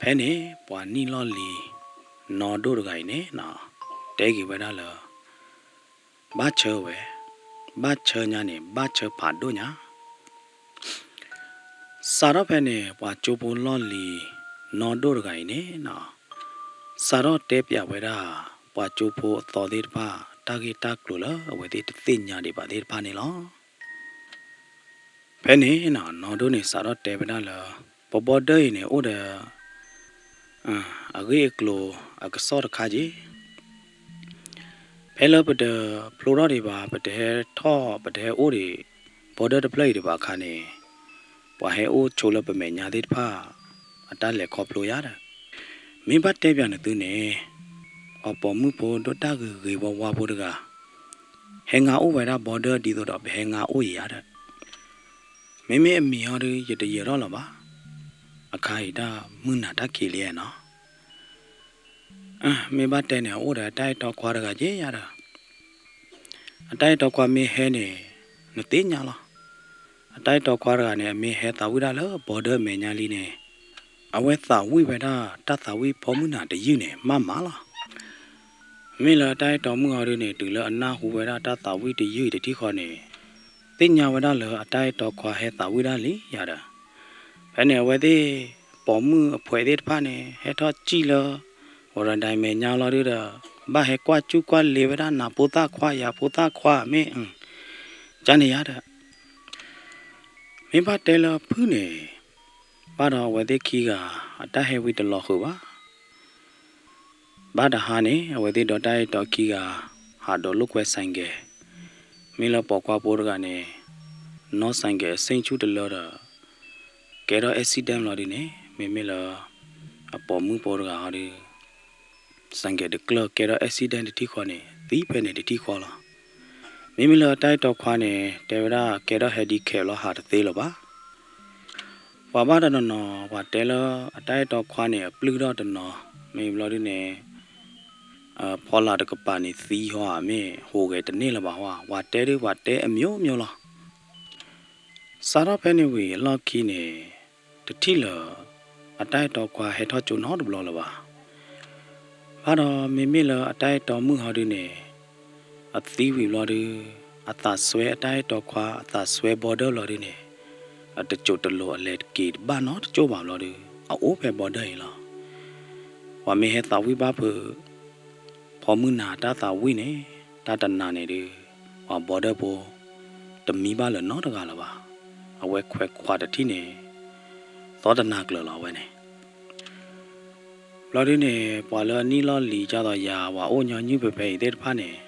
ဖဲန့ၣ် ပှၤနံၣ်လီၢ်လံၤနီၢ်ဒိၣ်တဂၤအံၤန့ၣ်နီၤ, တဲက့ၤဝဲဒၣ်လၢ ဘၣ်ဆၢဝဲ, ဘၣ်ဆၢညါန့ၣ် ဘၣ်ဆၢဖးဒိၣ်ညါ. စးထီၣ်ဖဲန့ၣ် ပှၤကၠိဖိလီၢ်လံၤနီၢ်ဒိၣ်တဂၤအံၤန့ၣ်နီၤ, စးထီၣ်တဲပျးဝဲဒၣ် ပှၤကၠိဖိအသီသ့ၣ်တဖၣ် တၢ်ဂ့ၢ်တၢ်ကျိၤလၢအဝဲသ့ၣ်တသ့ၣ်ညါဒံးဘၣ်သ့ၣ်တဖၣ်န့ၣ်လီၤ. ဖဲန့ၣ်နီၢ်ဒိၣ်န့ၣ် စးထီၣ်တဲဝဲဒၣ်လၢ ပဘီဒၢအံၤန့ၣ် အိၣ်ဒီး အဂ့ၢ်အကျိၤအကစီၣ်တခါက့ၤ ဖဲလၢပတဖျိထီၣ်ဒံးဘၣ်, ပတဟဲထီၣ် ပတဟဲအိၣ်ဒံး ဘီဒၢတဖျၢၣ်အံၤဒံးဘၣ်အခါန့ၣ်, ပှၤဟဲအိၣ်ဆိလၢပမဲာ်ညါသ့ၣ်တဖၣ် အတၢ်လဲၤခီဖျိယါဒီး, မ့ၢ်ဘၣ်တဲပျးနသုန့ၣ်, ပှၤပိာ်မုၣ်ဖိဒိၣ်တၢ်ဂ့ၤဂ့ၤဝါဝါဖိတဂၤ ဟဲငါအိၣ်ဝဲဒၣ်ဘီဒၢဒ်သိးဒီး ပဟဲငါအိၣ်အံၤယါဒီး, မ့မ့ၢ်အမံၤဟီဒု ယတယၢၤထီၣ်လၢၤဘၣ်. အခါအံၤတၢ်မုၢ်နၤတၢ်ခံးလံနီၤ. မ့ၢ်ဘၣ်တဲန့ၣ် အအိၣ်ဒီးအတၢ်အဲၣ်တီခွါတဂၤက့ယါဒီး, အတၢ်အဲၣ်တီခွါမ့ၢ်ဟဲန့ၣ် နသ့ၣ်ညါလီၤ. အတၢ်အဲၣ်တီခွါတဂၤန့ၣ် အမ့ၢ်ဟဲသးဝံၣ်ဒၣ်လၢဘီဒၢအမဲာ်ညါလံန့ၣ်, အဝဲသးဝံၣ်ဝဲဒၣ်တၢ်သးဝံၣ်ဖီမုၢ်နၤတယုၢ်န့ၣ် မးမးလီၤ. မ့ၢ်လၢအတၢ်အဲၣ်တီမုၣ်ဟီဒုန့ၣ် တုၤလၢအနၢ်ဟူဝဲဒၣ်တၢ်သးဝံၣ်တယုၢ်အံၤတထံၣ်ဃီန့ၣ်, သ့ၣ်ညါဝဲဒၣ်လၢအတၢ်အဲၣ်တီခွါဟဲသးဝံၣ်ဒၣ်လံယါဒီး, ဖဲန့ၣ်အဝဲသ့ၣ်ပိာ်မုၣ်အဖှဲးသ့ၣ်တဖၣ်န့ၣ် ဟဲထီၣ်စံၣ်လၢ ဝရၤဒဲမဲာ်ညါလီၤဒုဒီး, ဘၣ်ဟဲကွၢ်ကူၣ်ကွၢ်လဲဝဲဒၣ်နၤဖိသၣ်ခွါယၤဖိသၣ်ခွါမ့ၢ်, ကန့ၣ်ယါဒီး မ့ၢ်ဘၣ်တဲလၢဖုၣ်န့ၣ်, ဘၣ်ဒီးအဝဲသ့ၣ်ခံဂၤ အတၢ်ဟဲဝံတလီၤဃုာ်ဘၣ်. ဘၣ်တဟါန့ၣ် အဝဲသ့ၣ်ဒီးတၢ်အဲၣ်တီခံဂၤ ဟးဒိးလိာ်ကွဲ ဆိုင်ကယ်, မ့ၢ်လၢပိာ်ခွါဖိတဂၤန့ၣ် နီၢ် ဆိုင်ကယ် အဆ့ၣ်ဆူၣ်တလၢဒီး ကဲထီၣ် accident လီၤဒုန့ၣ်, မ့မ့ၢ်လၢ အပိာ်မုၣ်ဖိတဂၤဟီဒု ဆိုင်ကယ် တကျၢၢ်ကဲထီၣ် accident တထံၣ်ဃီန့ၣ် သံဖဲန့ၣ်တထံၣ်ဃီလီၤ. မ့မ့ၢ်လၢအတၢ်အဲၣ်တီခွါန့ၣ် တဲဝဲဒၣ်ကဲထီၣ် handicap လီၤ ဟးတသ့လၢၤဘၣ်. ပှၤဘၣ်တနီၤနီၤ ပှၤတဲလၢအတၢ်အဲၣ်တီခွါန့ၣ် အပျုၢ်ထီၣ်တနီၤ, မ့ၢ်ဘျီဒုန့ၣ် ဖီလာ်တကပၤန့ၣ်သံဟီဧါ မ့ၢ်ဟူးဂဲၤတန့ၢ်လၢၤဘၣ်ဟီဧါ, ပှၤတဲဒု ပှၤတဲအမျိုးမျိုးလီၤ. စးထီၣ်ဖဲန့ၣ်ဝံၤအလီၢ်ခံန့ၣ် တထံၣ်လၢၤ အတၢ်အဲၣ်တီခွါဟဲထီၣ်ကၠိနီတဘျီလၢၤဘၣ်. ဘၣ်ဒီးမ့မ့ၢ်လၢအတၢ်အဲၣ်တီမုၣ်ဟီဒုန့ၣ် အသံဝံၤဘျီဒု အသးစွဲအတၢ်အဲၣ်တီခွါ အသးစွဲဘီဒၢဘျီဒုန့ၣ် အတစိၤတလိၤအလဲၤတက့ၤတဘၣ်နီတစိၤဘၣ်ဘျီဒု အအိၣ်ဖဲဘီဒၢအံၤလီၤ. ပှၤမ့ၢ်ဟဲသးဝံၣ်ဘၣ်ဖုး ဖီမုၢ်နၤတၢ်သးဝံၣ်န့ၣ် တၢ်တနၤန့ၣ်ဒု ပှၤဘီဒၢဖိ တမံဘၣ်လၢၤနီတဂၤလၢၤဘၣ်. အဝဲခွဲးခွးတထံၣ်န့ၣ် သီတနၤကျၢၤလီၤဝဲန့ၣ် ဘျီဒုန့ၣ် ပှၤလၢအနံၣ်လီၢ်လံၤကၢ်သိးယၤ ပှၤအိၣ်ညီနုၢ်ဖဲဖဲအံၤသ့ၣ်တဖၣ်န့ၣ်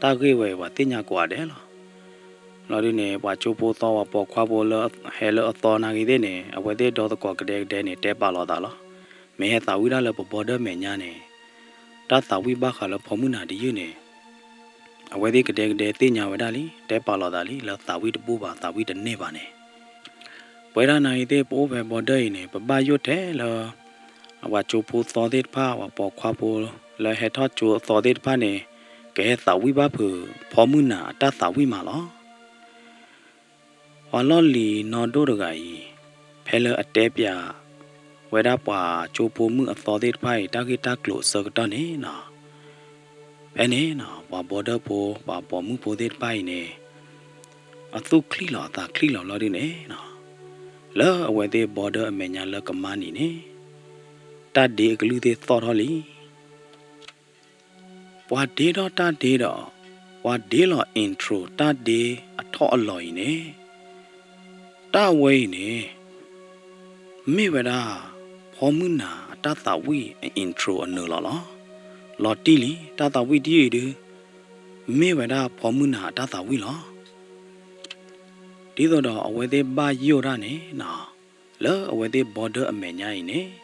တၢ်ဂ့ၢ်ဝဲအံၤပှၤသ့ၣ်ညါကိးဂၤဒဲးလီၤ. ဘျီဒုန့ၣ် ပှၤကၠိဖိသီ ပှၤပိာ်ခွါဖိလၢဟဲလၢအသီနာ်က့ၤသ့ၣ်န့ၣ် အဝဲသ့ၣ်ဒီသကိးကဒဲကဒဲန့ၣ် တဲပာ်လီၤသးလီၤ. မ့ၢ်ဟဲသးဝံၣ်ဒၣ်လၢပဘီဒၢမဲာ်ညါန့ၣ် တၢ်သးဝံၣ်ဘၣ်ဃးလၢဖီမုၢ်နၤတယုၢ်န့ၣ် အဝဲသ့ၣ်ကဒဲကဒဲသ့ၣ်ညါဝဲဒၣ်လံ တဲပာ်လီၤသးလံ လၢသးဝံၣ်တဘူၣ်ဘၣ် သးဝံၣ်တန့ၢ်ဘၣ်န့ၣ် ပဝဲဒၣ်နာ်က့ၤသ့ၣ် ပအိၣ်ဖဲဘီဒၢအံၤန့ၣ် ပဘၣ်ယိၣ်ထဲလၢ ပှၤကၠိဖိသီသ့ၣ်တဖၣ် ပှၤပိာ်ခွါဖိလၢဟဲထီၣ်ကၠိအသီသ့ၣ်တဖၣ်န့ၣ် ကဟဲသးဝံၣ်ဘၣ်ဖုး ဖီမုၢ်နၤအတၢ်သးဝံၣ်မးလီၤ. ပှၤလီၢ်လံၤနီၢ်ဒိၣ်တဂၤအံၤ ဖဲလၢအတဲပျးဝဲဒၣ်ပှၤကၠိဖိမုၣ်အသီသ့ၣ်တဖၣ်အံၤ တၢ်ဂ့ၢ်တၢ်ကျိၤအဆၢကတီၢ်န့ၣ်နီၤ ဖဲန့ၣ်နီၤ ပှၤဘီဒၢဖိ ပှၤပိာ်မုၣ်ဖိသ့ၣ်တဖၣ်အံၤန့ၣ် အသူၣ်ချံလီၤအသးချံလီၤလီၤဒုန့ၣ်နီၤ လၢအဝဲသ့ၣ်ဘီဒၢအမဲာ်ညါလၢကမါနံၤန့ၣ် တၢ်ဒ့အကလုၢ်သ့ၣ်သီၣ်ထီၣ်လံ ပှၤဒ့ထီၣ်တၢ်ဒ့ဒီး ပှၤဒ့လီၤ intro တၢ်ဒ့အထီၣ်အလီၢ်အံၤန့ၣ် တၢ်ဝဲအံၤန့ၣ် မ့ၢ်ဝဲဒၣ် ဖီမုၢ်နၤအတၢ်သးဝံၣ်အ intro အနုာ်လီၤလီၤ. လီၤတံၢ်လံ တၢ်သးဝံၣ်တယုၢ်အံၤဒု မ့ၢ်ဝဲဒၣ်ဖီမုၢ်နၤအတၢ်သးဝံၣ်လီၤ. ဒ်သိးဒီးအဝဲသ့ၣ်ဘၣ်ယိၣ်တၢ်န့ၣ်နီၤ, လၢအဝဲသ့ၣ် border အမဲာ်ညါအံၤန့ၣ်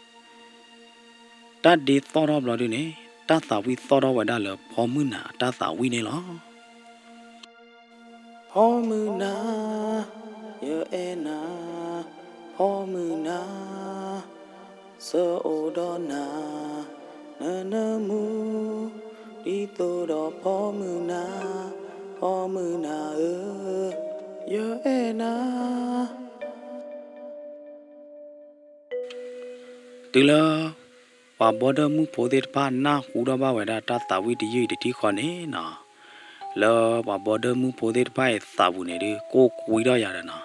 တၢ်ဒ့သီၣ်ထီၣ်ဘျီဒုန့ၣ် တၢ်သးဝံၣ်သီၣ်ထီၣ်ဝဲဒၣ်လၢဖီမုၢ်နၤအတၢ်သးဝံၣ်န့ၣ်လီၤ. ဖီမုၢ်နၤ, ယအဲၣ်နၤ, ဖီမုၢ်နၤ, ဆၢအိၣ်ဒီးနၤ, နနမူ, ဒ်သိးဒီးဖီမုၢ်နၤ, ဖီမုၢ်နၤဧၢ, ယအဲၣ်နၤ. တုၤလၢ ပှၤ border မုၣ်ဖိသ့ၣ်တဖၣ် နၢ်ဟူထီၣ်ဘၣ်ဝဲဒၣ်တၢ်သးဝံၣ်တယုၢ်အံၤတထံၣ်ဃီန့ၣ်နီၤ, လၢပှၤ border မုၣ်ဖိသ့ၣ်တဖၣ်အံၤသးပူၤန့ၣ်ဒုး ကိၢ်ကွံထီၣ်ယၤဒီးနီၤ,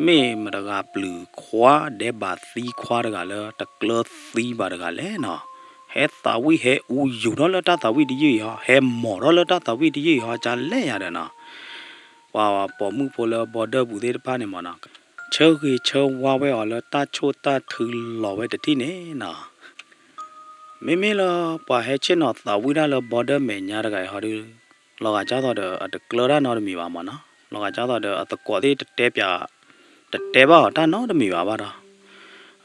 မ့ၢ်မတဂၤပျုၤခွါ ဒဲးဘးသံခွါတဂၤလၢတကျၢၤသံဘၣ်တဂၤလဲၣ်နီၤ, ဟဲသးဝံၣ်ဟဲအူယူၤထီၣ်လၢတၢ်သးဝံၣ်တယုၢ်အံၤဟီ, ဟဲမိာ်ထီၣ်လၢတၢ်သးဝံၣ်တယုၢ်အံၤဟီ ကလဲၣ်ယၤဒီးနီၤ, ပှၤပိာ်မုၣ်ဖိလၢ border ပူၤသ့ၣ်တဖၣ်န့ၣ်မ့ၢ်နီၤ, ဆၢဂ့ၤဆၢဝါဝဲအီၤလၢတၢ်ဆိၣ်တၢ်ထုလီၤဝဲတထံၣ်န့ၣ်နီၤ, မ့မ့ၢ်လၢပှၤဟဲဆ့ၣ်နီၤသးဝံၣ်တၢ်လၢ border မဲာ်ညါတဂၤအံၤဟီဒုး, လီၤဂာ်ကၢ်သိးဒီးအတကျၢၤတၢ်နီတမံၤဘၣ်မ့ၢ်နီၤ, လီၤဂာ်ကၢ်သိးဒီးအသကိးသ့ၣ်တတဲပၠး, တတဲဘၣ်အီၤတၢ်နီတမံၤဘၣ်ဘၣ်ဒီး,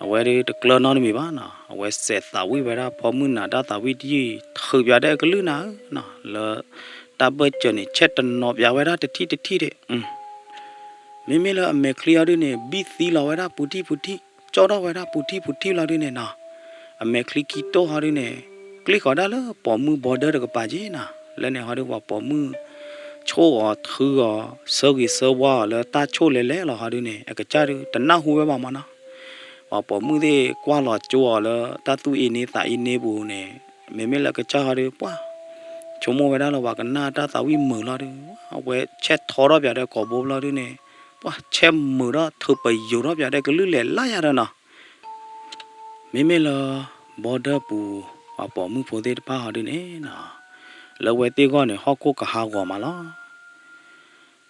အဝဲဒုးတကျၢၤနီတမံၤဘၣ်နီၤ, အဝဲစဲးသးဝံၣ်ဝဲဒၣ်ဖီမုၢ်နၤတၢ်သးဝံၣ်တယုၢ်အံၤ ထုးပၠးဒဲးအကလုၢ်နၤဧၢနီၤ, လၢတၢ်ဘၢၣ်စၢၤန့ၣ် ဆဲးတနီၤပၠးဝဲဒၣ်တထံၣ်တထံၣ်ဒဲး မ့မ့ၢ်လၢအမဲာ်ချံဟီဒုန့ၣ် ဘံၣ်သံလီၤဝဲဒၣ်ပူၤထံၣ်ပူၤထံၣ်, ကၠီထီၣ်ဝဲဒၣ်ပူၤထံၣ်ပူၤထံၣ်လီၤဒုန့ၣ်နီၤ, အမဲာ်ချံခံတိၢ်ဟီဒုန့ၣ် ကျ့ၣ်ဃီၤဒၣ်လၢပိာ်မုၣ် border တကပၤက့နီၤ, လၢန့ၣ်ဟီဒု ပှၤပိာ်မုၣ်ဆိၣ်အီၤထုအီၤ ဆၢဂ့ၤဆၢဝါအီၤလၢတၢ်ဆိၣ်လဲၤလဲၤလီၤဟီဒုန့ၣ် အကစၢ်ဒုတနၢ်ဟူဝဲဘၣ်မ့ၢ်နီၤ, ပှၤပိာ်မုၣ်သ့ၣ်ကွၢ်လီၤကၠိအီၤလၢတၢ်သူၣ်အ့န့သးအ့န့ပူၤန့ၣ်, မ့မ့ၢ်လၢကစၢ်ဟီဒု ပှၤ ဆိကမိၣ်ဝဲဒၣ်လၢပှၤကနၣ်တၢ်သးဝံၣ်မုာ်လီၤဒု, အဝဲဆဲးထီထီၣ်ပၠးဒဲးကိာ်ဘိဘျီဒုန့ၣ်, ပှၤဆဲးမုာ်ထီၣ်ထုးပယိၤထီၣ်ပၠးဒဲးကလုၢ်လဲၤလၢယၤဒီးနီၤ, မ့မ့ၢ်လၢ border ပူၤ ပှၤပိာ်မုၣ်ဖိသ့ၣ်တဖၣ်ဟီဒုန့ၣ်နီၤ, လၢဝဲသ့ၣ်ဂီၢ်န့ၣ် ဟီၣ်ခိၣ်ကဟးဂီၤမးလီၤ.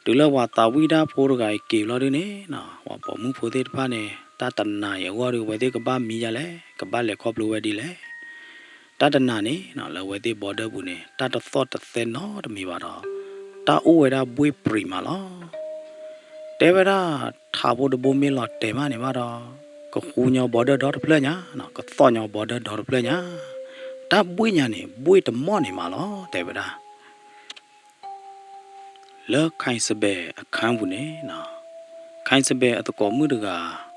တုၤလၢပှၤသးဝံၣ်တၢ်ဖိတဂၤအံၤက့ၤဘျီဒုန့ၣ်နီၤ, ပှၤပိာ်မုၣ်ဖိသ့ၣ်တဖၣ်န့ၣ် တၢ်တနၤအံၤအဂီၢ်ဒု ဝဲသ့ၣ်ကဘၣ်မံယၤလဲၣ်, ကဘၣ်လဲၤခီဖျိဝဲဒ်လဲၣ်. တၢ်တနၤန့ၣ်နီၤ လၢဝဲသ့ၣ် border ပူၤန့ၣ် တၢ်တသီၣ်တသဲနီတမံၤဘၣ်ဒီး တၢ်အိၣ်ဝဲဒၣ်ဘှ့ၣ်ပြံးမးလီၤ. တဲဝဲဒၣ် ထးဖိတဘိမ့ၢ်လီၤတဲာ်မးန့ၣ်ဘၣ်ဒီး ကဃူညီ border ဒီတဖျၢၣ်ညါ, ကသီၣ်ညီ border ဒီတဖျၢၣ်ညါ, တၢ်ဘှ့ၣ်ညါန့ၣ် ဘှ့ၣ်တမီၢ်န့ၣ်မးလီၤ တဲဝဲဒၣ်. လၢ ခိၣ်စဘဲးအခန်းပူၤန့ၣ်နီၤ, ခိၣ်စဘဲးအသကိးမုၣ်တဂၤ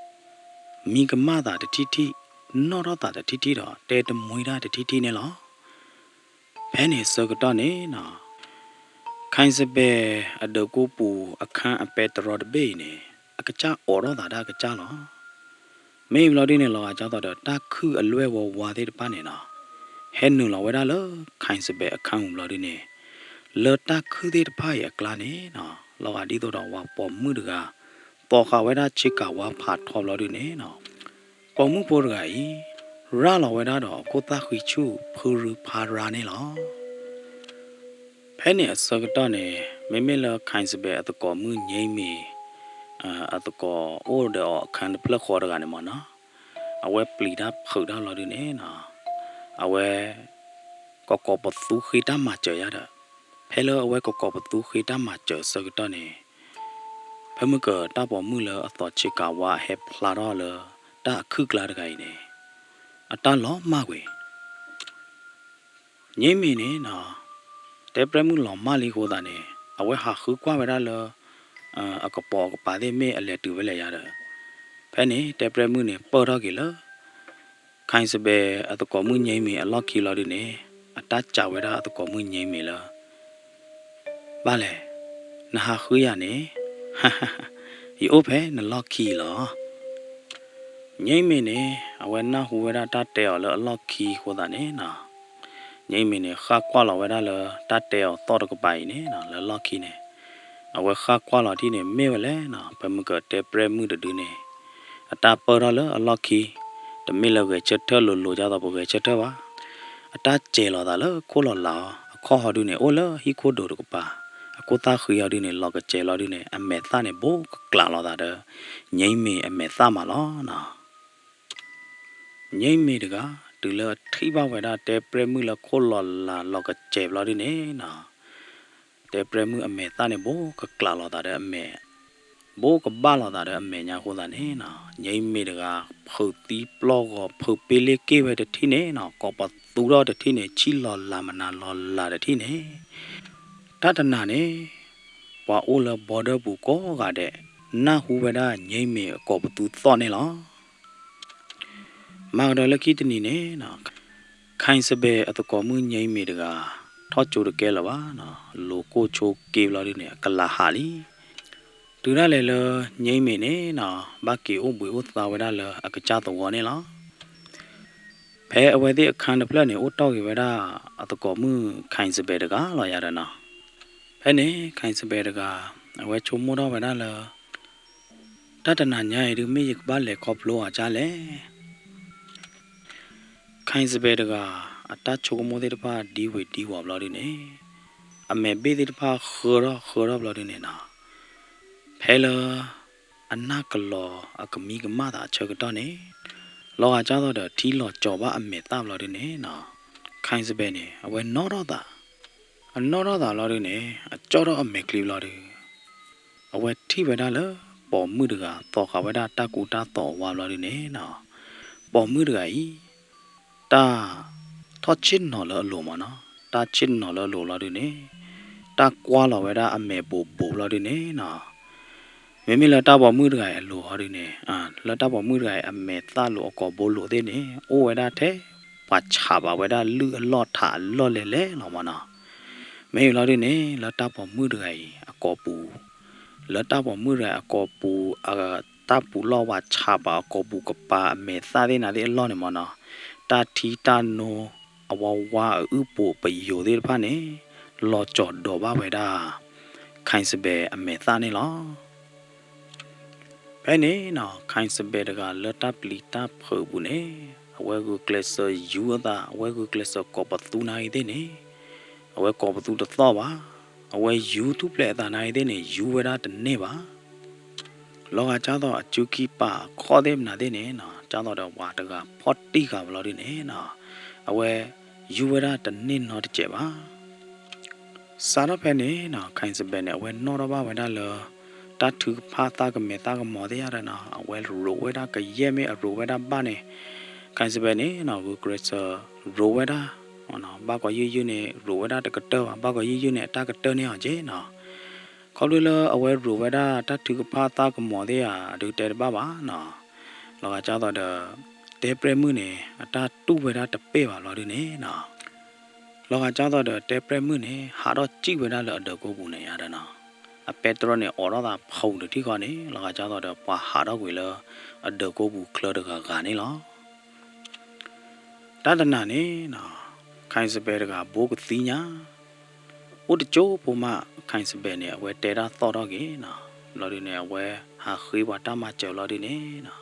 မံကမၣ်သးတထံၣ်ထံၣ်, နီၣ်ထီၣ်သးတထံၣ်ထံၣ်ဒီး တဲတမှံတၢ်တထံၣ်ထံၣ်န့ၣ်လီၤ. ဖဲန့ၣ်အဆၢကတီၢ်န့ၣ်နီၤ, ခိၣ်စဘဲးအဒၢးကိပူၤအခန်းအပဲတြီတဘ့ၣ်အံၤန့ၣ် အကစၢ်အိးထီၣ်သးဒၣ်အကစၢ်လီၤ. မ့ၢ်ဘျီဒုန့ၣ် လီၤဂာ်ကၢ်သိးဒီး တၢ်ခုၣ်အလွဲၢ်ဝါဝါသ့ၣ်တဖၣ်န့ၣ်နီၤ, ဟဲနုာ်လီၤဝဲဒၣ်လၢ ခိၣ်စဘဲးအခန်း ပူၤဘျီဒုန့ၣ်, လၢတၢ်ခုၣ်သ့ၣ်တဖၣ်အံၤအကျါန့ၣ်နီၤ, လီၤဂာ်ဒ်သိးဒီးပှၤပိာ်မုၣ်တဂၤ သီဃာ်ဝဲဒၣ်ဆ့ကၤဝါဖးထီဘျီဒုန့ၣ်နီၤ, ပိာ်မုၣ်ဖိတဂၤအံၤ ရၤလီၤဝဲဒၣ်ဒီးအခိၣ်သၣ်ဃံဆူၣ်ဖုရူဖးရၤန့ၣ်လီၤ. ဖဲန့ၣ်အဆၢကတီၢ်န့ၣ် မ့မ့ၢ်လၢ ခိၣ်စဘဲးအသကိးမုၣ် ညိမ့ၤ အသကိးအိၣ်ဒီးအီၤအခန်းတဖျၢၣ်ဃီတဂၤန့ၣ်မ့ၢ်နီၤ, အဝဲပျံၤတၢ်ဖုးတၢ်လီၤဒုန့ၣ်နီၤ, အဝဲ ကကိးပသူဃ့တၢ်မၤစၢၤယါဒီး, ဖဲလၢအဝဲကကိးပသူဃ့တၢ်မၤစၢၤအဆၢကတီၢ်န့ၣ်, ဖဲမုၢ်ကတၢ်ပိာ်မုၣ်လၢအသီဆ့ကၤဝါအဟဲဖျါထီၣ်လၢတၢ်အခုၣ်ကျါတဂၤအံၤန့ၣ်, အတၢ်လီၤမၢ်ကွံာ် ညိမ့ၤန့ၣ်နီၤ, တဲပြဲၣ်မုၣ်လီၤမၢ်လံအဃိသတးန့ၣ် အဝဲဟးဃုကွၢ်ဝဲဒၣ်လၢ အကပိာ်အကပၤသ့ၣ်မ့ၢ်အလဲၤတုၤဝဲလဲၣ်ယါဒီး, ဖဲန့ၣ်တဲပြဲၣ်မုၣ်န့ၣ် ပၢၢ်ထီၣ်က့ၤလၢ ခိၣ်စဘဲးအသကိးမုၣ်ညိမ့ၤအလီၢ်ခံလီၤဒုန့ၣ်, အတၢ်စံးဝဲဒၣ်အသကိးမုၣ်ညိမ့ၤလၢ ဘၣ်လဲၣ်, နဟးဃုယၤန့ၣ်, ယအိၣ်ဖဲနလီၢ်ခံလီၤ. ညိမ့ၤန့ၣ် အဝဲနၢ်ဟူဝဲဒၣ်တၢ်တဲအီၤလၢအလီၢ်ခံအဃိသတးန့ၣ်နီၤ, ညိမ့ၤန့ၣ် ဃၣ်ကွၢ်လီၤဝဲဒၣ်လၢတၢ်တဲအီၤသီၣ်တကပၤအံၤန့ၣ်နီၤ လၢလီၢ်ခံန့ၣ်, အဝဲဃၣ်ကွၢ်လီၤထံၣ်န့ၣ် မ့ၢ်ဝဲလဲၣ်နီၤ ဖဲမုၢ်ကတဲပြဲၣ်မုၣ်တဒုန့ၣ် အတၢ်ပၢၢ်ထီၣ်လၢအလီၢ်ခံ, တမ့ၢ်လၢဂဲၤဆၢထၢၣ်လိၤလိၤဒ်သိးပဂဲၤဆၢထၢၣ်ဘၣ်. အတၢ်စဲးလီၤသးလၢခိၣ်လီၤလးအီၤ, အခီၣ်ဟီဒုန့ၣ် အိၣ်လၢဟံၣ်ခိၣ်ဒိးတကပၤ, အခိၣ်သၣ်ဃံဟီဒုန့ၣ် လီၤကစဲးလီၤဒုန့ၣ် အမဲာ်သၣ်န့ၣ် ဘူးကကျးလီၤသးဒီး ညိမ့ၤအမဲာ်သၣ်မးလီၤနီၤ. ညိမ့ၤတဂၤ တုၤလၢအထံၣ်ဘၣ်ဝဲဒၣ်တဲပြဲၣ်မုၣ်လၢခိၣ်လီၤလးလီၤကစဲးဘျီဒုန့ၣ်နီၤ, တဲပြဲၣ်မုၣ်အမဲာ်သၣ်န့ၣ် ဘူးကကျးလီၤသးဒီးအမဲာ် ဘိးကဘၣ်လိာ်သးဒီးအမဲာ်ညါအဃိသတးန့ၣ်နီၤ, ညိမ့ၢ်တဂၤ ဖုးသံပျီၢ်ဂီၤ ဖုးပ့လ့ၣ်က့ၢ်ဝဲတထံၣ်န့ၣ်နီၤ, ကိးပသူထီၣ်တထံၣ်န့ၣ် ဆံၣ်လီၤလၤမနၤလီၤလၤတထံၣ်န့ၣ်, တၢ်တနၤန့ၣ် ပှၤအိၣ်လၢ border ပူၤကိးဂၤဒဲး နၢ်ဟူဝဲဒၣ်ညိမ့ၢ်အကိးပသူသီၣ်န့ၣ်လီၤ. မၤကဒီးလၢခံတနံၤန့ၣ်နီၤ, ခဲအံၤစဘဲးအသကိးမုၣ်ညိမ့ၢ်တဂၤ ထီၣ်ကၠိတကဲလၢၤဘၣ်နီၤ, လိၤကိၢ်ဆိက့ဘျီဒုန့ၣ် အကလၤဟးလံ. တုၤဒၣ်လဲာ်လၢညိမ့ၢ်န့ၣ်နီၤ ဘၣ်က့ၤအိၣ်ဘှံးအိၣ်သါဝဲဒၣ်လၢအကစၢ်သဝီန့ၣ်လီၤ. ဖဲအဝဲသ့ၣ်အခါတဖျၢၣ်န့ၣ် အိၣ်တီၢ်က့ၤဝဲဒၣ်အသကိးမုၣ်ခဲအံၤစဘဲးတဂၤလီၤယၤဒီးနီၤ. ဖဲန့ၣ် ခဲအံၤစဘဲးတဂၤ အဝဲဆိကမိၣ်ထီၣ်ဝဲဒၣ်လၢ တၢ်တနၤညါအံၤဒုး မ့ၢ်ယကဘၣ်လဲၤခီဖျိအီၤဒ်လဲၣ်. ခဲအံၤစဘဲးတဂၤ အတၢ်ဆိကမိၣ်သ့ၣ်တဖၣ်ဒံဝ့ၤဒံဝီၤဘျီဒုန့ၣ်, အမဲာ်ဘ့ၣ်သ့ၣ်တဖၣ်ဃၢထီၣ်ဃၢထီၣ်ဘျီဒုန့ၣ်နီၤ, ဖဲလၢအနၢ်ကလီၤအကမံကမၣ်သးအဆၢကတီၢ်န့ၣ်, လီၤဂာ်ဒ်သိးဒီးထံလီၤကၠီၤဘၣ်အမဲာ်သၣ်ဘျီဒုန့ၣ်နီၤ, ခဲအံၤစဘဲးန့ၣ် အဝဲနီၣ်ထီၣ်သး အနီၣ်ထီၣ်သးဘျီဒုန့ၣ် အကၠီၣ်ထီၣ်အမဲာ်ချံဘျီဒု, အဝဲထံၣ်ဝဲဒၣ်လၢပိာ်မုၣ်တဂၤ သီဃာ်ဝဲဒၣ်တၢ်ကူတၢ်သိးအဝါဘျီဒုန့ၣ်နီၤ, ပိာ်မုၣ်တဂၤအံၤ တၢ်ထီၣ်ဆ့ၣ်နီၤလၢအလိၤမးနီၤ, တၢ်ဆ့ၣ်နီၤလၢအလိၤဘျီဒုန့ၣ်, တၢ်ကွၢ်လီၤဝဲဒၣ်အမဲာ်ဘိးဘိးဘျီဒုန့ၣ်နီၤ, မ့မ့ၢ်လၢတၢ်ပိာ်မုၣ်တဂၤအံၤအလိၤဟီဒုန့ၣ်, လၢတၢ်ပိာ်မုၣ်တဂၤအံၤအမဲာ်သၣ်လိၤအကိာ်ဘိလိၤသ့ၣ်န့ၣ် အိၣ်ဝဲဒၣ်ထဲ ပှၤဆးဘၣ်ဝဲဒၣ်လုၢ်အလီၢ်ထးအလီၢ်လဲၣ်လဲၣ်လီၤမးနီၤ. မ့ၢ်အံၤလီၤဒုန့ၣ် လၢတၢ်ပိာ်မုၣ်တဂၤအံၤအကိာ်ပူၤ, လၢတၢ်ပိာ်မုၣ်တဂၤအကိာ်ပူၤ အတၢ်ပူၤလီၢ် ပှၤဆးဘၣ်အကိာ်ပူၤကပၤအမဲာ်သၣ်သ့ၣ်နၤသ့ၣ်အလီၢ်န့ၣ်မးနီၤ, တၢ်ထံတၢ်နိအဝါဝါအအုၣ်ပူၤပယိၤသ့ၣ်တဖၣ်န့ၣ် လီၤကၠီၤဒိးဘၣ်ဝဲဒၣ် ခဲအံၤစဘဲးအမဲာ်သၣ်န့ၣ်လီၤ. ဖဲန့ၣ်နီၤ ခဲအံၤစဘဲးတဂၤလၢတၢ်ပျံၤတၢ်ဖုးအပူၤန့ၣ် အဝဲဂုာ်ကျဲးစၢးယူၤအသး အဝဲဂုာ်ကျဲးစၢးကိးပသူနၤအံၤသ့ၣ်န့ၣ်, အဝဲကိးပသူတသီၣ်ဘၣ်, အဝဲယူၤထူၣ်ဖျဲးအသးနၤအံၤသ့ၣ်န့ၣ် ယူၤဝဲဒၣ်တန့ၢ်ဘၣ်. လီၤဂာ်ဒ်သိးအစုခံပာ်အခီၣ်သ့ၣ်မနၤသ့ၣ်န့ၣ်နီၤ ဒ်သိးဒီးပှၤတဂၤဖီၣ်တံၢ်ဃာ်ဘျီဒုန့ၣ်နီၤ, အဝဲယူၤဝဲဒၣ်တန့ၢ်နီတစဲးဘၣ်. စးထီၣ်ဖဲန့ၣ်နီၤ ခဲအံၤစဘဲးန့ၣ် အဝဲနီၣ်ထီၣ်ဘၣ်ဝဲဒၣ်လၢ တၢ်ထုကဖၣ်သးကမဲာ်သးကမီၤသ့ၣ်ယါဒီးနီၤ အဝဲရိးဝဲဒၣ်ကယဲၢ်မ့ၢ်အရိးဝဲဒၣ်ဘၣ်န့ၣ်, ခဲအံၤစဘဲးန့ၣ်နီၤ ဂုာ်ကျဲးစၢးရိးဝဲဒၣ်, ဘၣ်ကီးယုၢ်ယုၢ်န့ၣ် ရိးဝဲဒၣ်တကတၢၢ်ဘၣ်, ဘၣ်ကီးယုၢ်ယုၢ်န့ၣ် အတၢ်ကတၢၢ်န့ၢ်အီၤက့နီၤ. ခီဖျိလၢအဝဲရိးဝဲဒၣ်တၢ်ထုကဖၣ်သးကမီၤသ့ၣ်ဧါ ဒုးတဲတဘၣ်ဘၣ်နီၤ. လီၤဂာ်ဒ်သိးဒီး တဲပြဲၣ်မုၣ်န့ၣ် အတၢ်တူၢ်ဝဲဒၣ်တပ့ၢ်ဘၣ်ဘျီဒုန့ၣ်နီၤ, လီၤဂာ်ဒ်သိးဒီးတဲပြဲၣ်မုၣ်န့ၣ် ဟးထီၣ်စံၣ်ဝဲဒၣ်လၢအဒၢးကိးပူၤန့ၣ်ယါဒီးနီၤ, အပဲတြီန့ၣ် အိးထီၣ်သးဖုးတထံၣ်ဃီန့ၣ် လီၤဂာ်ဒ်သိးဒီးပှၤဟးထီၣ်ကွံာ်လၢအဒၢးကိးပူၤချၢတဂၤဂၤန့ၣ်လီၤ. တၢ်တနၤန့ၣ်နီၤ ခဲအံၤစဘဲးတဂၤဘိကသံညါ အိၣ်တကၠိဖိမး ခဲအံၤစဘဲးန့ၣ် အဝဲတဲတၢ်သီၣ်ထီၣ်က့ၤနီၤ, ဘျီဒုန့ၣ် အဝဲဟးဃ့ပှၤတၢ်မၤစၢၤဘျီဒုန့ၣ်နီၤ,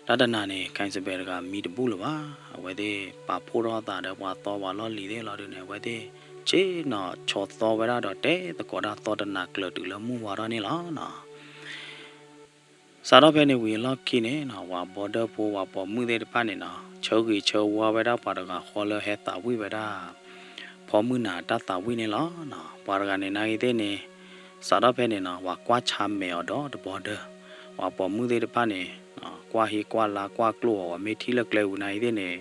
တၢ်တနၤန့ၣ် ခဲအံၤစဘဲးတဂၤမံတဘူၣ်လၢၤဘၣ်, အဝဲသ့ၣ်ပာ်ဖှိၣ်ထီၣ်အသးဒီးပှၤသီပှၤလီၢ်လံၤသ့ၣ်လီၤဒုန့ၣ် အဝဲသ့ၣ်ဆ့ၣ်နီၤဆီသီဝဲဒၣ်ဒီးတဲသကိးတၢ်သီတနၤကျၢၤတုၤလၢမုၢ်ဝါထီၣ်န့ၣ်လီၤနီၤ. စးထီၣ်ဖဲန့ၣ်ဝံၤအလီၢ်ခံန့ၣ်နီၤ ပှၤ border ဖိ ပှၤပိာ်မုၣ်သ့ၣ်တဖၣ်န့ၣ်နီၤ ဆၢဂ့ၤဆၢဝါဝဲဒၣ်ပှၤတဂၤဃီလၢဟဲသးဝံၣ်ဝဲဒၣ် ဖီမုၢ်နၤတၢ်သးဝံၣ်န့ၣ်လီၤနီၤ. ပှၤတဂၤန့ၣ်နာ်ဂ့ၤသ့ၣ်န့ၣ် စးထီၣ်ဖဲန့ၣ်နီၤ ပှၤကွၢ်ဆါမဲာ်အီၤဒီးတ border, ပှၤပိာ်မုၣ်သ့ၣ်တဖၣ်န့ၣ် ကွၢ်ဟ့ကွၢ်လါကွၢ်ကျိၣ်အီၤ ပှၤမ့ၢ်ထံၣ်လၢကျဲပူၤနာ်ဂ့ၤသ့ၣ်န့ၣ်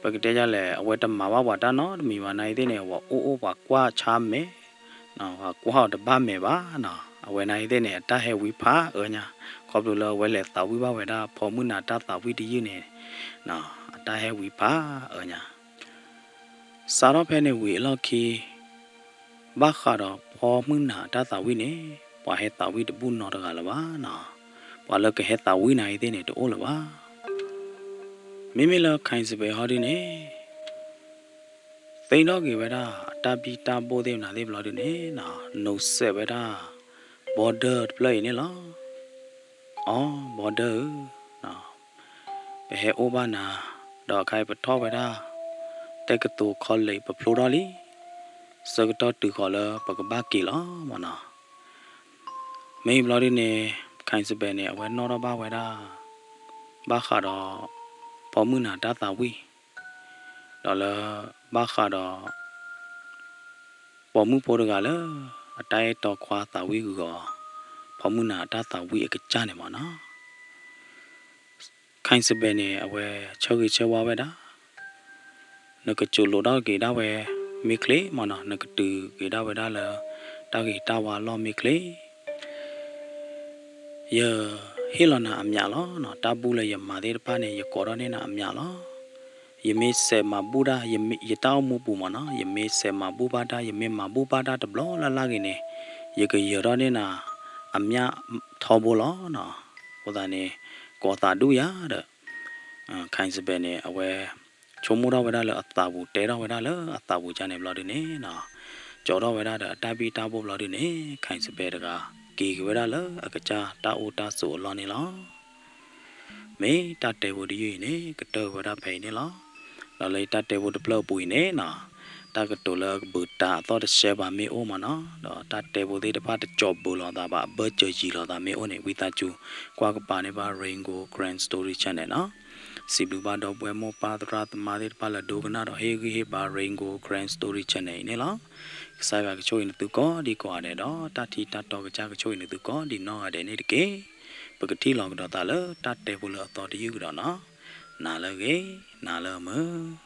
ပကတဲဒ်လဲၣ် အဝဲတမၤဘၣ်ပှၤတၢ်နီတမံၤဘၣ်နာ်ဂ့ၤသ့ၣ်န့ၣ် ပှၤအိၣ်အိၣ်ပှၤကွၢ်ဆါမဲာ် ပှၤကွၢ်အီၤတဘၣ်မဲာ်ဘၣ်နီၤ. အဝဲနာ်ဂ့ၤသ့ၣ်န့ၣ် အတၢ်ဟဲဝံဖးအၢညါ, ခီဖျိလၢအဝဲလဲၤသးဝံၣ်ဘၣ်ဝဲဒၣ်ဖီမုၢ်နၤတၢ်သးဝံၣ်တယုၢ်န့ၣ် အတၢ်ဟဲဝံဖးအၢညါ. စးထီၣ်ဖဲန့ၣ်ဝံၤအလီၢ်ခံ ဘၣ်ဃးဒီးဖီမုၢ်နၤတၢ်သးဝံၣ်န့ၣ် ပှၤဟဲသးဝံၣ်တဘူၣ်နီတဂၤလၢၤဘၣ်နီၤ. ပှၤလၢကဟဲသးဝံၣ်နာ်ဂ့ၤသ့ၣ်န့ၣ် တအိၣ်လၢၤဘၣ်. မ့မ့ၢ်လၢခဲအံၤစဘဲးဟီဒုန့ၣ် သ့ၣ်နီၣ်က့ၤဝဲဒၣ်အတၢ်ဘံၣ်တၢ်ဘိၣ်သ့ၣ်မနၤသ့ၣ်ဘျီဒုန့ၣ်နီၤ နိးစဲးဝဲဒၣ် border တဖျၢၣ်အံၤန့ၣ်လီၤ. အိ border ဧၢ, ပဟဲအိၣ်ဘၣ်နၤ ဒီးအခါအံၤပထီၣ်ဝဲဒၣ် တက္ကသိုလ် college ပဖျိထီၣ်လံ, ဆၢကတီၢ်တုၤဃီၤလၢပကဘၣ်က့ၤလီၤမနီၤ. မ့ၢ်ဘျီဒုန့ၣ် ခဲအံၤစဘဲးန့ၣ် အဝဲနီၣ်ထီၣ်ဘၣ်ဝဲဒၣ် ဘၣ်ဃးဒီး ဖီမုၢ်နၤတၢ်သးဝံၣ် ဒီးလၢ ဘၣ်ဃးဒီး ပိာ်မုၣ်ဖိတဂၤလၢ အတၢ်အဲၣ်တီခွါသးဝံၣ်ဂုၤအီၤ ဖီမုၢ်နၤအတၢ်သးဝံၣ်အကစၢ်န့ၣ်မ့ၢ်နီၤ. ခဲအံၤစဘဲးန့ၣ် အဝဲဆၢဂ့ၤဆၢဝါဝဲဒၣ်, နကစိာ်လိာ်ဒၣ်က့ၤဒၣ်ဝဲမ့ၢ်ချ့မ့ၢ်နီၤ, နကတုၤက့ၤဒၣ်ဝဲဒၣ်လၢ တၢ်ဂ့ၤတၢ်ဝါအလီၢ်မ့ၢ်ချ့ ယဟ့ၣ်လီၤနၤအမျးလီၤနီၤ, တၢ်ဘူၣ်လၢယမၤသ့ၣ်တဖၣ်န့ၣ် ယကိးထီၣ်န့ၢ်နၤအမျးလီၤ. ယမ့ၢ်စဲးမၤဘူၣ်တၢ်, ယမ့ၢ်, ယတၢ်အိၣ်မူပူၤမ့ၢ်နီၤ, ယမ့ၢ်စဲးမၤဘူၣ်ဘၣ်တၢ်, ယမ့ၢ်မၤဘူၣ်ဘၣ်တၢ်တဘျီလၢ်လၢ်ဂ့ၤန့ၣ်, ယကယၢၤထီၣ်န့ၢ်နၤအမျးထီဘိလီၤနီၤ. အဃိသတးန့ၣ် ကိးသးဒူၣ်ယၤဒီး ခဲအံၤစဘဲးန့ၣ် အဝဲ ဆိကမိၣ်ထီၣ်ဝဲဒၣ်လၢအသးပူၤတဲထီၣ်ဝဲဒၣ်လၢအသးပူၤကၢ်န့ၣ်ဘျီဒုန့ၣ်နီၤ, ကၠီထီၣ်ဝဲဒၣ်ဒီးအတၢ်ဘံၣ်တၢ်ဘိဘျီဒုန့ၣ် ခဲအံၤစဘဲးတဂၤ က့ၤက့ၤဝဲဒၣ်လၢအကစၢ်တၢ်အိၣ်တၢ်ဆိးအလီၢ်န့ၣ်လီၤ. မ့ၢ်တၢ်တဲဖိတယုၢ်အံၤန့ၣ် ကတၢၢ်ဝဲဒၣ်ဖဲအံၤန့ၣ်လီၤ. ဒီးလၢတၢ်တဲဖိတဖျၢၣ်အပူၤအံၤန့ၣ်နီၤ, တၢ်ကတိၤလၢအကဘုးတၢ်အသီၣ်တဆှဲဘၣ်မ့ၢ်အိၣ်မ့ၢ်နီၤ, ဒီးတၢ်တဲဖိသ့ၣ်တဖၣ်တကၠီၤဘုးလိာ်သးဘၣ်, အဘၢၣ်စၢၤယံၤလိာ်သးမ့ၢ်အိၣ်န့ၣ် ဝံသးစူၤ ကွၢ်ကပၤန့ၢ်ဘၣ် Rain Gold Karen Story Channel နီၤ. စံးဘျုးဘၣ်ဒီပုၢ်ဝဲၢ်မိၢ်ပၢ်သရၣ်သမါသ့ၣ်တဖၣ်လၢဒိကနၣ်ဒီးဟ့ၣ်ဂံၢ်ဟ့ၣ်ဘါ Rain Gold Karen Story Channel အံၤန့ၣ်လီၤ. ကစၢ်ယွၤကဆိၣ်ဂ့ၤနသုကိးဒံကိးဂၤဒဲးဒီး တၢ်ထံတၢ်တီကစၢ်ကဆိၣ်ဂ့ၤနသုကိးဒံနီၢ်ဂၤဒဲးန့ၣ်တက့ၢ်. ပကထံၣ်လိာ်ကဒီးသးလၢတၢ်တဲဖိလၢအသီတယုၢ်ကဒီးနီၤ. နၤလၢအဂ့ၤ, နၤလၢအမုာ်.